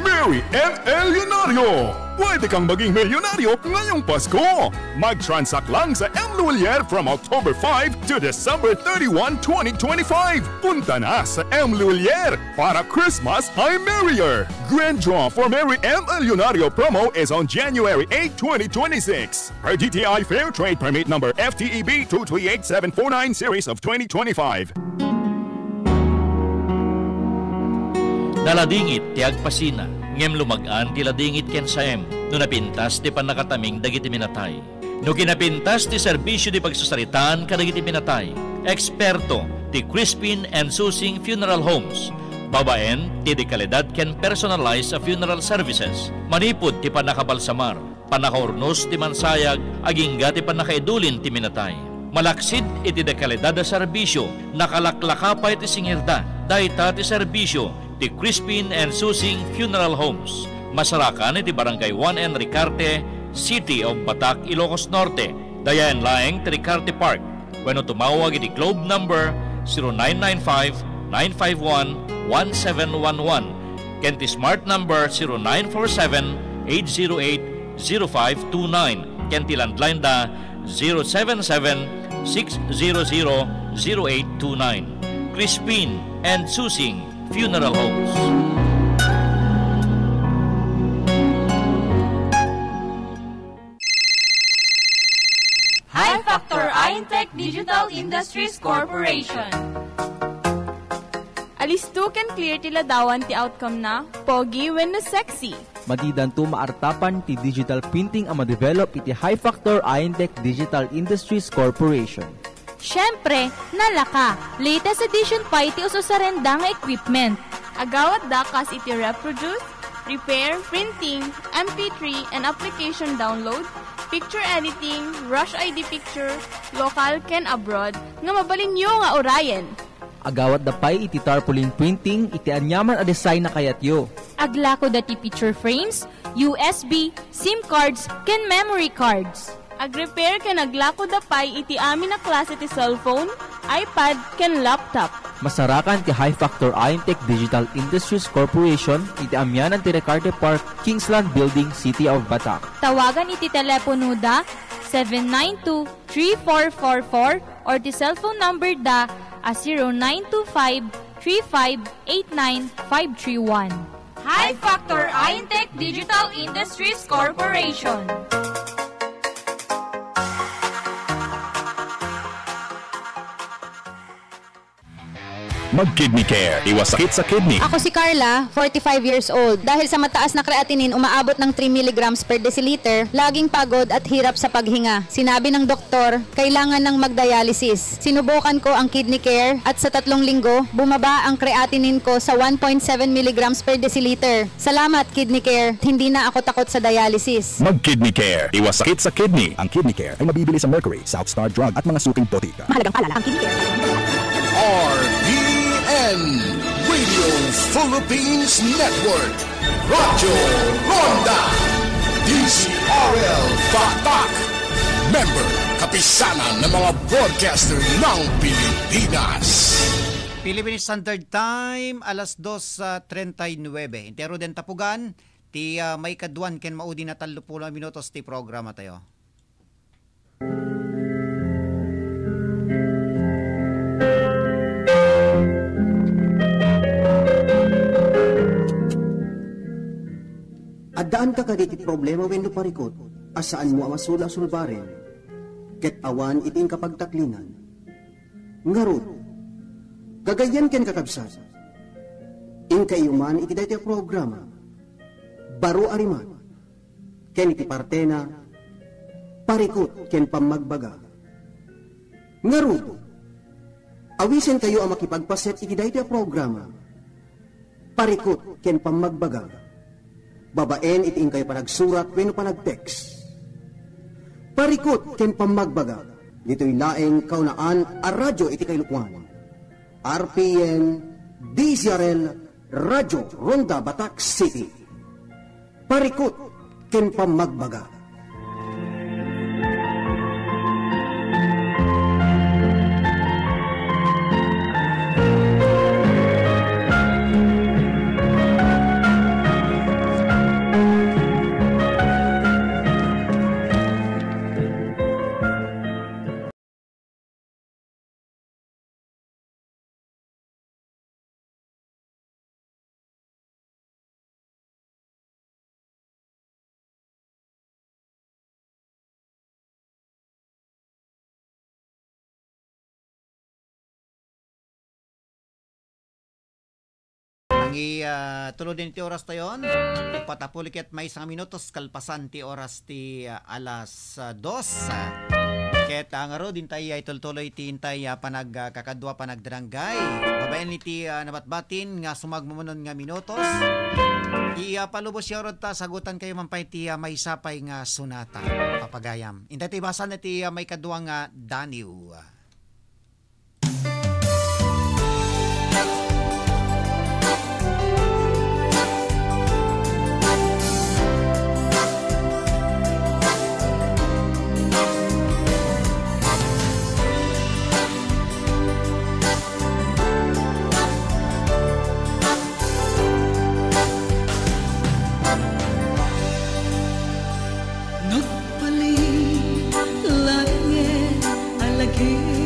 Merry M L Leonario! Pwede kang maging milyonaryo ngayong Pasko! Mag-transact lang sa M Lulier from October five to December thirty-one, twenty twenty-five. Punta na sa M Lulier para Christmas ay merrier! Grand draw for Merry M L Leonario promo is on January eight, twenty twenty-six. Per D T I Fair Trade Permit Number F T E B two three eight seven four nine series of twenty twenty-five. Naladingit ti agpasina, ngem lumag-an ti ladingit ken saem no napintas ti pannakataming dagiti minatay. No kinapintas ti serbisio ti pagsasaritaan kadagiti minatay, eksperto ti Crispin and Susing Funeral Homes, babaen ti dekalidad ken personalized a funeral services, manipud ti pannakabalsamar, pannakaurnos ti mansayag, agingga ti pannakaidulin ti minatay. Malaksid iti dekalidad a serbisio, nakalaklaka pay ti singirda. Dayta ti serbisio ti Crispin and Susing Funeral Homes. Masarakan iti Barangay one N Ricarte, City of Batac, Ilocos Norte. Dayaen laeng ti Ricarte Park. Wenno tumawag iti Globe number zero nine nine five, nine five one, one seven one one ken ti Smart number zero nine four seven, eight zero eight, zero five two nine ken ti landline da zero seven seven, six zero zero, zero eight two nine. Crispin and Susing Funeral Homes. High Factor Intech Digital Industries Corporation. Alisto ken clear ti ladawan ti outcome na, pogi wenno sexy. Madidanto maartapan ti digital printing a madevelop iti High Factor Intech Digital Industries Corporation. Siyempre, nalaka, latest edition pay ti ususarenda nga equipment. Agawatda kas iti reproduce, repair, printing, M P three, and application download, picture editing, Rush I D picture, local ken abroad, nga mabalinyo nga urayen. Agawatda pay iti tarpaulin printing iti aniaman a design a kayatyo. Aglakoda ti picture frames, U S B, SIM cards, ken memory cards. Agrepair ken aglakoda pay iti amin a klase ti cellphone, iPad, ken laptop. Masarakan ti High Factor Intech Digital Industries Corporation iti amianan ti Ricarte Park, Kingsland Building, City of Batac. Tawagan iti teleponoda seven nine two, three four four four or ti cellphone number da a zero nine two five, three five eight nine, five three one. High Factor Intech Digital Industries Corporation. Mag-Kidney Care. Iwas sakit sa kidney. Ako si Carla, forty-five years old. Dahil sa mataas na creatinine, umaabot ng three milligrams per deciliter, laging pagod at hirap sa paghinga. Sinabi ng doktor, kailangan ng magdialysis. Sinubukan ko ang Kidney Care at sa tatlong linggo, bumaba ang creatinine ko sa one point seven milligrams per deciliter. Salamat, Kidney Care. Hindi na ako takot sa dialysis. Mag-Kidney Care. Iwas sakit sa kidney. Ang Kidney Care ay mabibili sa Mercury, South Star Drug at mga suking botika. Mahalagang paalala, ang Kidney Care. R P N, Radio Philippines Network, Radyo Ronda, D Z R L Batac. Member Kapisanan ng mga broadcaster ng Pilipinas. Philippine Standard Time, alas dos, ah, treinta y nueve. Intero den tapugan, ti, ah, maikaduan ken maudi nga tallopulo a minutos ti programa tayo. Addaanka kadi ti problema wenno parikut a saanmo a masula a sulbaren, ket awan iti inka pagtaklinan? Ngarud, gagayyem ken kakabsat, inkaiyo man iti daytoy a programa, Baro a Rimat, ken iti partena, Parikut ken Pammagbaga. Ngarud, awisenkayo a makipagpaset iti daytoy a programa, Parikut ken Pammagbaga, babaen iti inkayo panagsurat wenno panag-text. Parikut ken Pammagbaga, ditoy laeng kaunaan a radyo iti kailuan. R P N, D Z R L, Radyo Ronda Batac City. Parikut ken Pammagbaga. Nangi, ah, tuluden ti oras tayon. Upat a puli ket maysa nga minutos kalpasan ti oras ti, ah, alas, ah, dos. Ket, ah, ngarud, intay, ah, itultuloy ti intay, ah, panag-, ah, kakadua panagdaranggay. Babaen iti, ah, nabatbatin nga sumagmamano nga minutos. Ti, ah, palubos nga oras ta, sagutankayo man pay ti, ah, maysa pay nga sonata. Papagayam. Intay ti basan ti, ah, maikadua nga daniw. Nagpalit langit a lagi.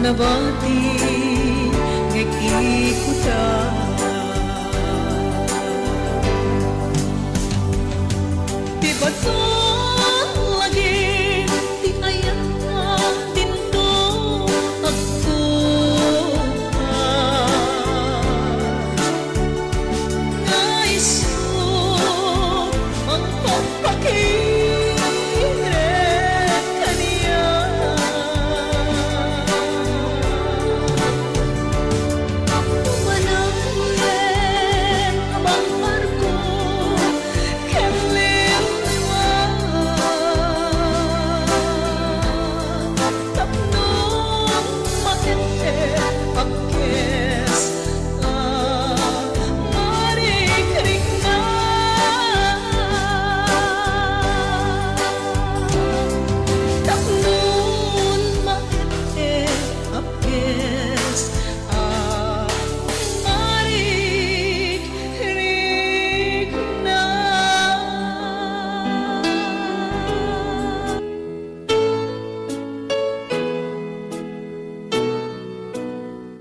Nabati nga ikikuta. Ti baton lagi ti ayatna dinto agkupa. Nga isu mangpapakirek kaniak. Manayen a mangparko ken lima. Tapno maet-et a kes a marikrikna. Tapno maet-et a kes a marikrikna.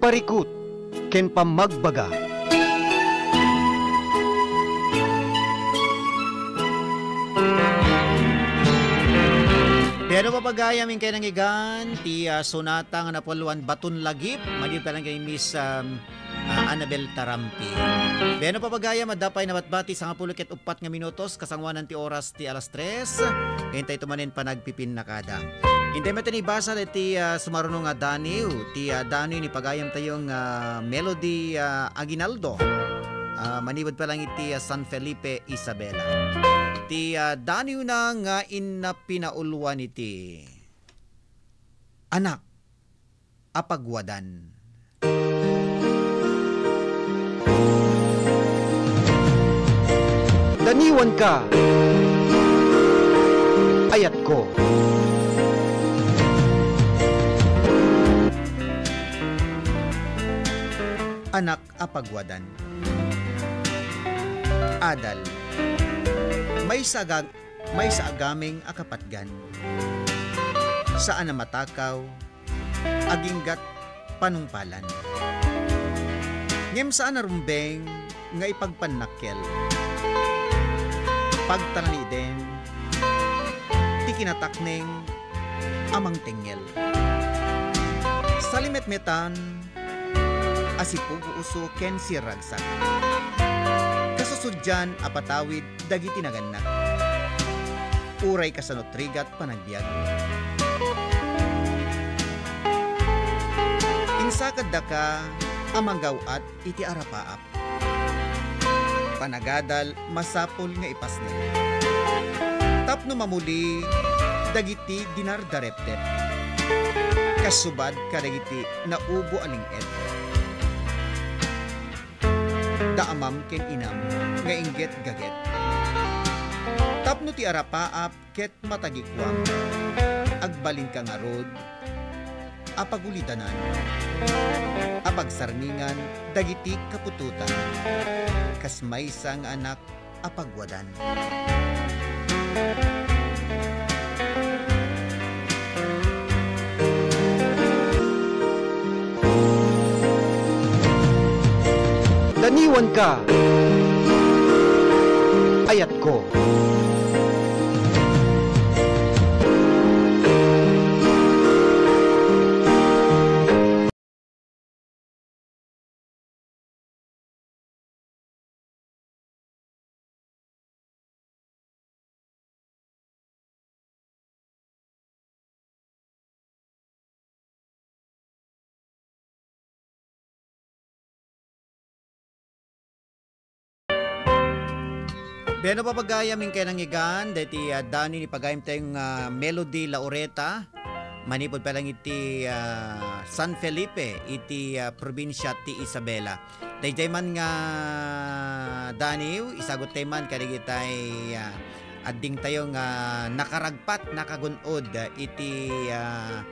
Parikut ken pammagbaga. Piano, papagayam, inkay nangigan ti, ah, sonata nga napuloan, Baton Lagip, madi pa lang kay Miss, um, ah, Annabel Tarampi. Bueno, papagayam, adda pay nabatbati, sangapulo ket uppat nga minutos, kasangoanan ti oras ti alas tres. Intay to manen panagpipinnakada. Intay met ni basa ti, ah, sumaruno nga daniw, ti, ah, daniw ni pagayam tayo nga Melody, ah, Aguinaldo. Ah, manipud pa lang iti, ah, San Felipe, Isabela. Ti, ah, daniw na nga inna pinauluan iti anak a pagwadan. Daniwanka, ayatko. Anak a pagwadan. Adal. Maysa a ga-, maysa a gameng a kapatgan. Saan a matakaw, aginggat panungpalan. Ngem saan a rumbeng nga ipagpannakkel. Pagtalaniden ti kinatakneng a mangtengngel. Salimetmetan a sipuguuso ken sirragsak. Kasusodian a patawid dagiti nagannak. Uray kasano trigat panagbiag. Insakaddaka a manggaw-at iti arapaap. Panagadal masapul nga ipasnek. Tapno mamuli dagiti dinardarepdep. Kasubad kadagiti naubo a ling-et. Daamam ken inam nga inggit gaget. Tapno ti arapaap ket matagikuam. Agbalinka ngarud a pagulidanan, a pagsarmingan dagiti kaputotan, kas maysa nga anak a pagwadan. Daniwanka, ayatko. Bueno, papagayam, inkay nangigan daytoy, ah, daniw ni pagayam tayo nga Melody Laureta, manipud pa lang iti, ah, San Felipe, iti, ah, probinsia ti Isabela. Daydiay man nga daniw, isagut tayo man kadagitay, ah, adding tayo nga nakaragpat, nakagun-od, ah, iti, ah,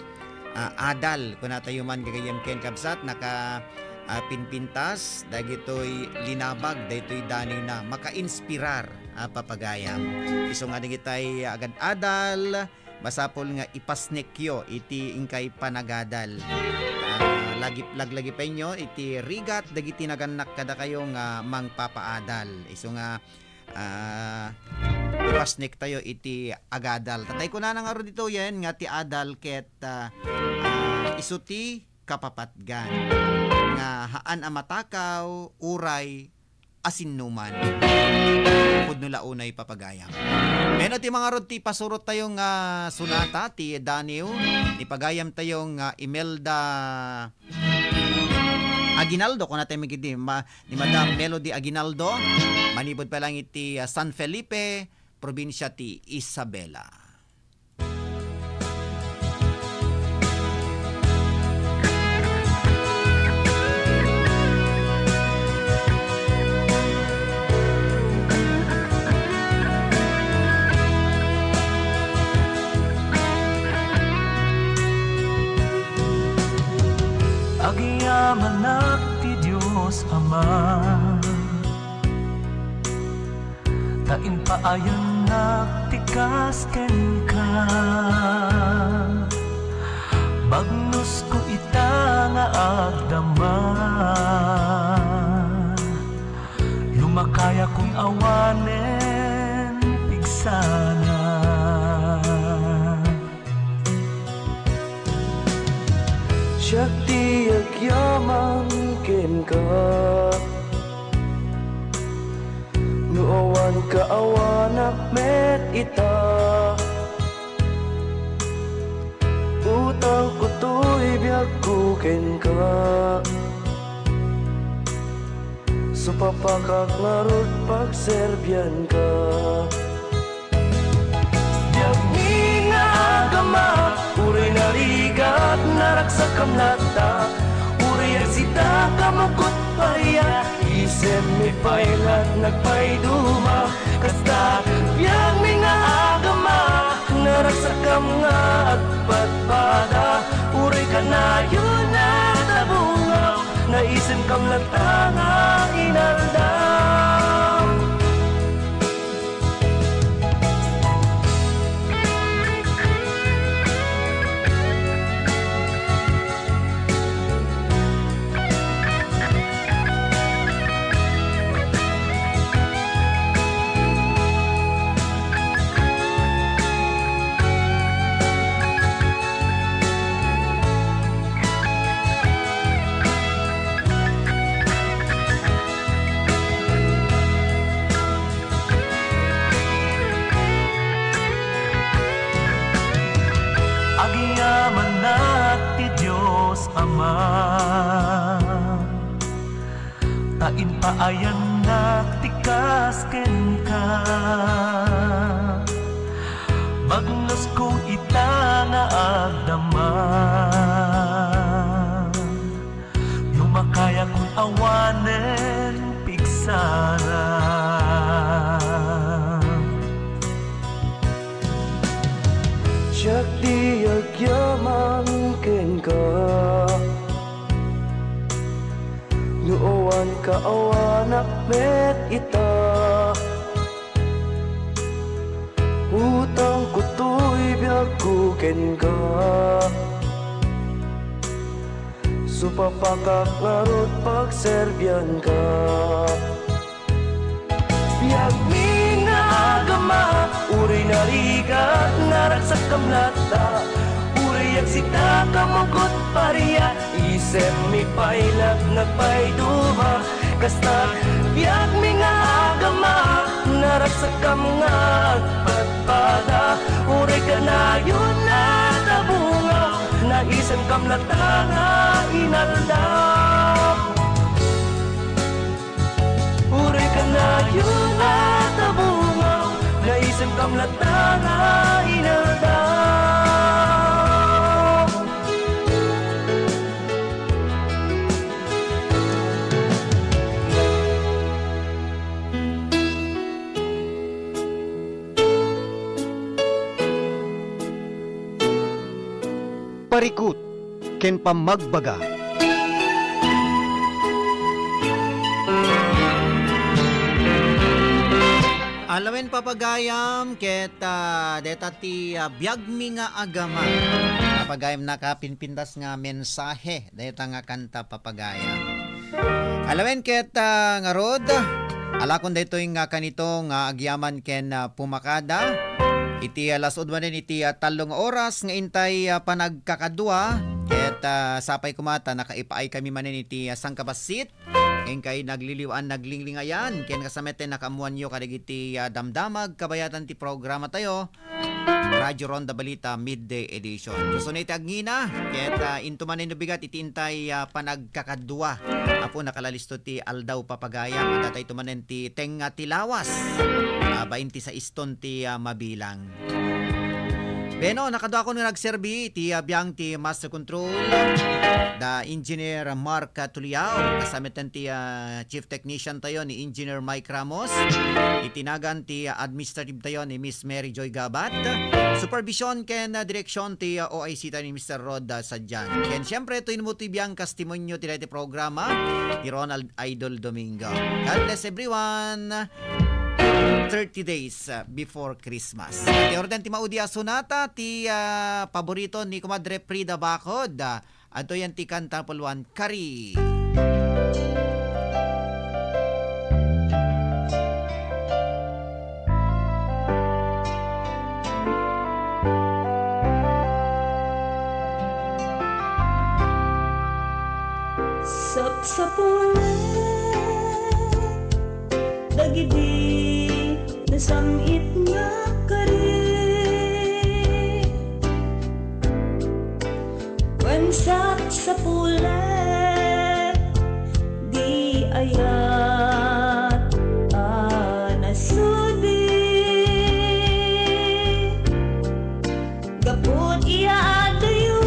ah, adal. Kuna tayo man gagayyem ken kabsat, naka, ah, pinpintas, dagitoy linabag, daytoy daniw na, makainspirar, ah, papagayam. Isu nga dagitay agad-adal, masapul nga ipasnekyo iti inkay panagadal. Ah, lagi-, laglagipenyo iti rigat dagiti nagannak kadakayo nga mangpapaadal. Isu nga, ah, ipasnektayo iti agadal. Tatay kunana ngarud ditoyen nga ti adal ket, ah, ah, isu ti kapapatgan nga haan a matakaw uray asinnuman. Pudno la unay papagayam. Ken ti mangarud ti pasurot tayo nga sonata ti Daniw, ipagayam tayo nga Imelda Aguinaldo, kuna tayo migidi, ma-, ni Madam Melody Aguinaldo, manipud pa lang iti, ah, San Felipe, probinsya ti Isabela. Agyamanak ti Dios Ama. Ta impaayannak ti kas kenka. Bagnosko ita nga agdama. Lumakayakon awanen pigsana. Siak ti agyaman kenka. No awan ka, awanak met ita. Utangko toy biagko kenka. Supapakak ngarud pagserbianka. Biagmi nga agama, uray narigat, naragsakkam latta, uray agsitakam ket paria, isemmi pay lat nagpaiduma. Kasta, biagmi nga agama, naragsakkam nga agpadpada, uray kanayon a tabungam, naisemkam latta nga inaldaw. Agyamanak ti Dios Ama, ta impaayannak ti kas kenka. Bagnosko ita nga agdama. Lumakayakon awanen pigsana. Siak ti agyaman kenka. No awan ka, awanak met ita. Utangko toy biagko kenka. Supapakak ngarud pagserbianka. Biagmi nga agama, uray narigat, naragsakkam latta, uray agsitakam ket paria, isemmi pay lat nagpaiduma. Kasta, biagmi nga agama, naragsakkam nga agpadpada, uray kanayon a tabungam, naisemkam latta nga inaldaw. Uray kanayon a tabungam, naisemkam latta nga inaldaw. Parikut ken pammagbaga. Alawen, papagayam, ket, ah, deta ti, ah, biagmi nga agama. Papagayam, nakapinpintas nga mensahe deta nga kanta, papagayam. Alawen ket, ah, ngarud, alakon daytoy nga kanito nga agyaman ken, ah, pumakada. Iti, ah, alas uno manen iti, ah, tallo nga oras nga intay, ah, panagkakadua. Ket, ah, sapay koma ta nakaipaay kami manen iti, ah, sangkabassit. Inkay nagliliw-an, naglinglingayan, ken kasamet ti nakaammoanyo kadagiti, ah, damdamag kabayatan ti programa tayo, Radyo Ronda Balita Midday Edition. Dios unay ti agngina, ket, ah, intoman no bigat iti intay, ah, panagkakadua. Apo, nakalalisto ti aldaw, papagayam, adda tayo manen ti tengnga ti lawas. Ah, bainti saiston ti, ah, mabilang. Beno, nakaduakon nga nagserbi iti, ah, biang ti Master Control, da Engineer Mark Tuliao, kasameten ti, ah, Chief Technician tayo ni Engineer Mike Ramos, iti nagan ti, ah, administrative tayo ni Miss Mary Joy Gabat, supervision ken, ah, direksyon ti, ah, O I C tayo ni Mister Rod, ah, Sadian. Ken siyempre, ito mo ti biang testimonio ti daytoy programa ni Ronald Idol Domingo. God bless everyone. Thirty Days, uh, Before Christmas. Ti orden ti maudi a sonata, ti, uh, paborito ni Comadre Frida Bacod. Uh, adtoy ti kanta puluan, Kari. Sapsapulen dagidi nasam-it nga kari. Wen sapsapulen di ayat a nasudi. Gapu ti adayo,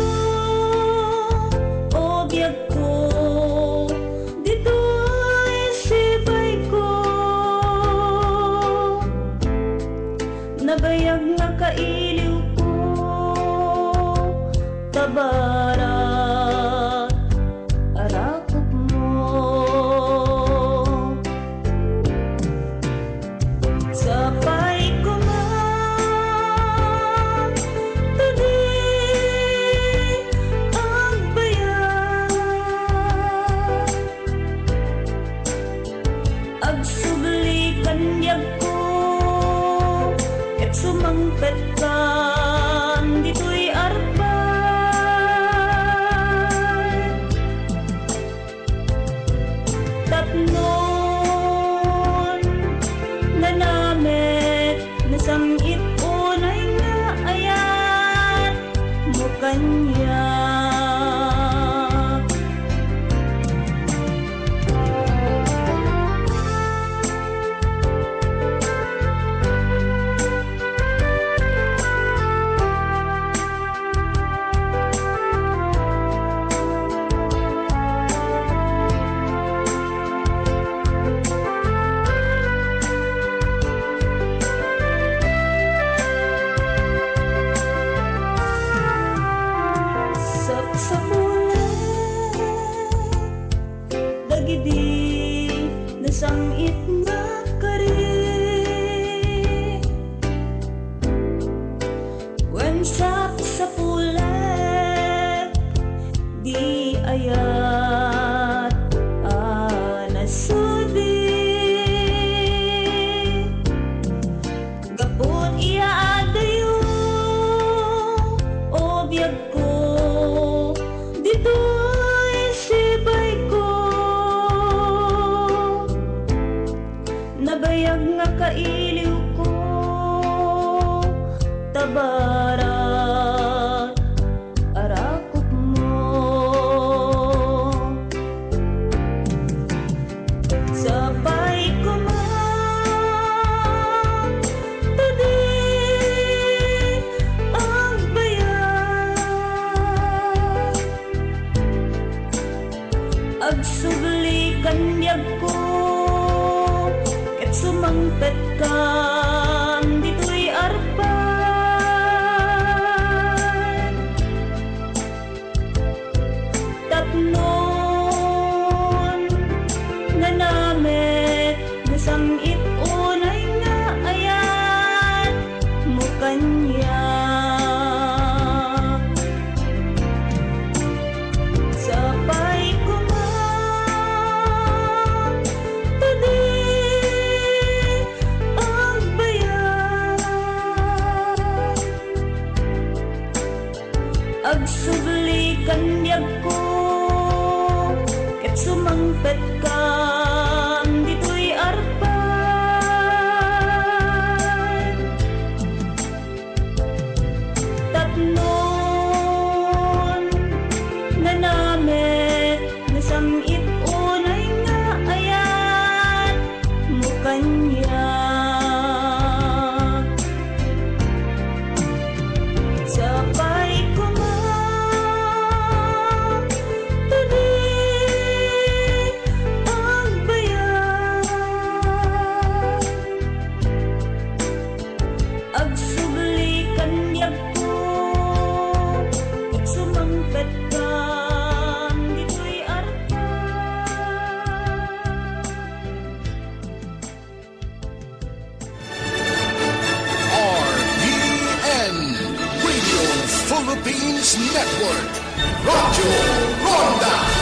o biagko, ditoy sibayko. Nabayag nga kailiwko, ta barat a rakupmo. Sapay koma, ta di agbayag. Agsubli kan biagko, ket sumangpetkan ditoy arpan. Tapnon nanamek, nasam-it unay nga ayat mo kaniak. Sapsapulen dagidi nasam-it nga kari. Wen sapsapulen di ayat a nasudi. Gapu ti adayo, o biagko, ditoy sibayko. Nabayag nga kailiwko, ta barat a rakupmo. Sapay koma, ta di agbayag. Agsubli kan biagko, ket sumangpetkan ditoy arpan. Tapnon nanamek, nasam-it unay nga Sumangpetkan ditoy arpad. Tapnon nanamet, nasam-it unay nga ayat mo kaniak. Sapay koma, ta di agbayag. Agsubli kaniak, sumangpetkan ditoy arpad. R P N, Radio Philippines Network, Radyo Ronda.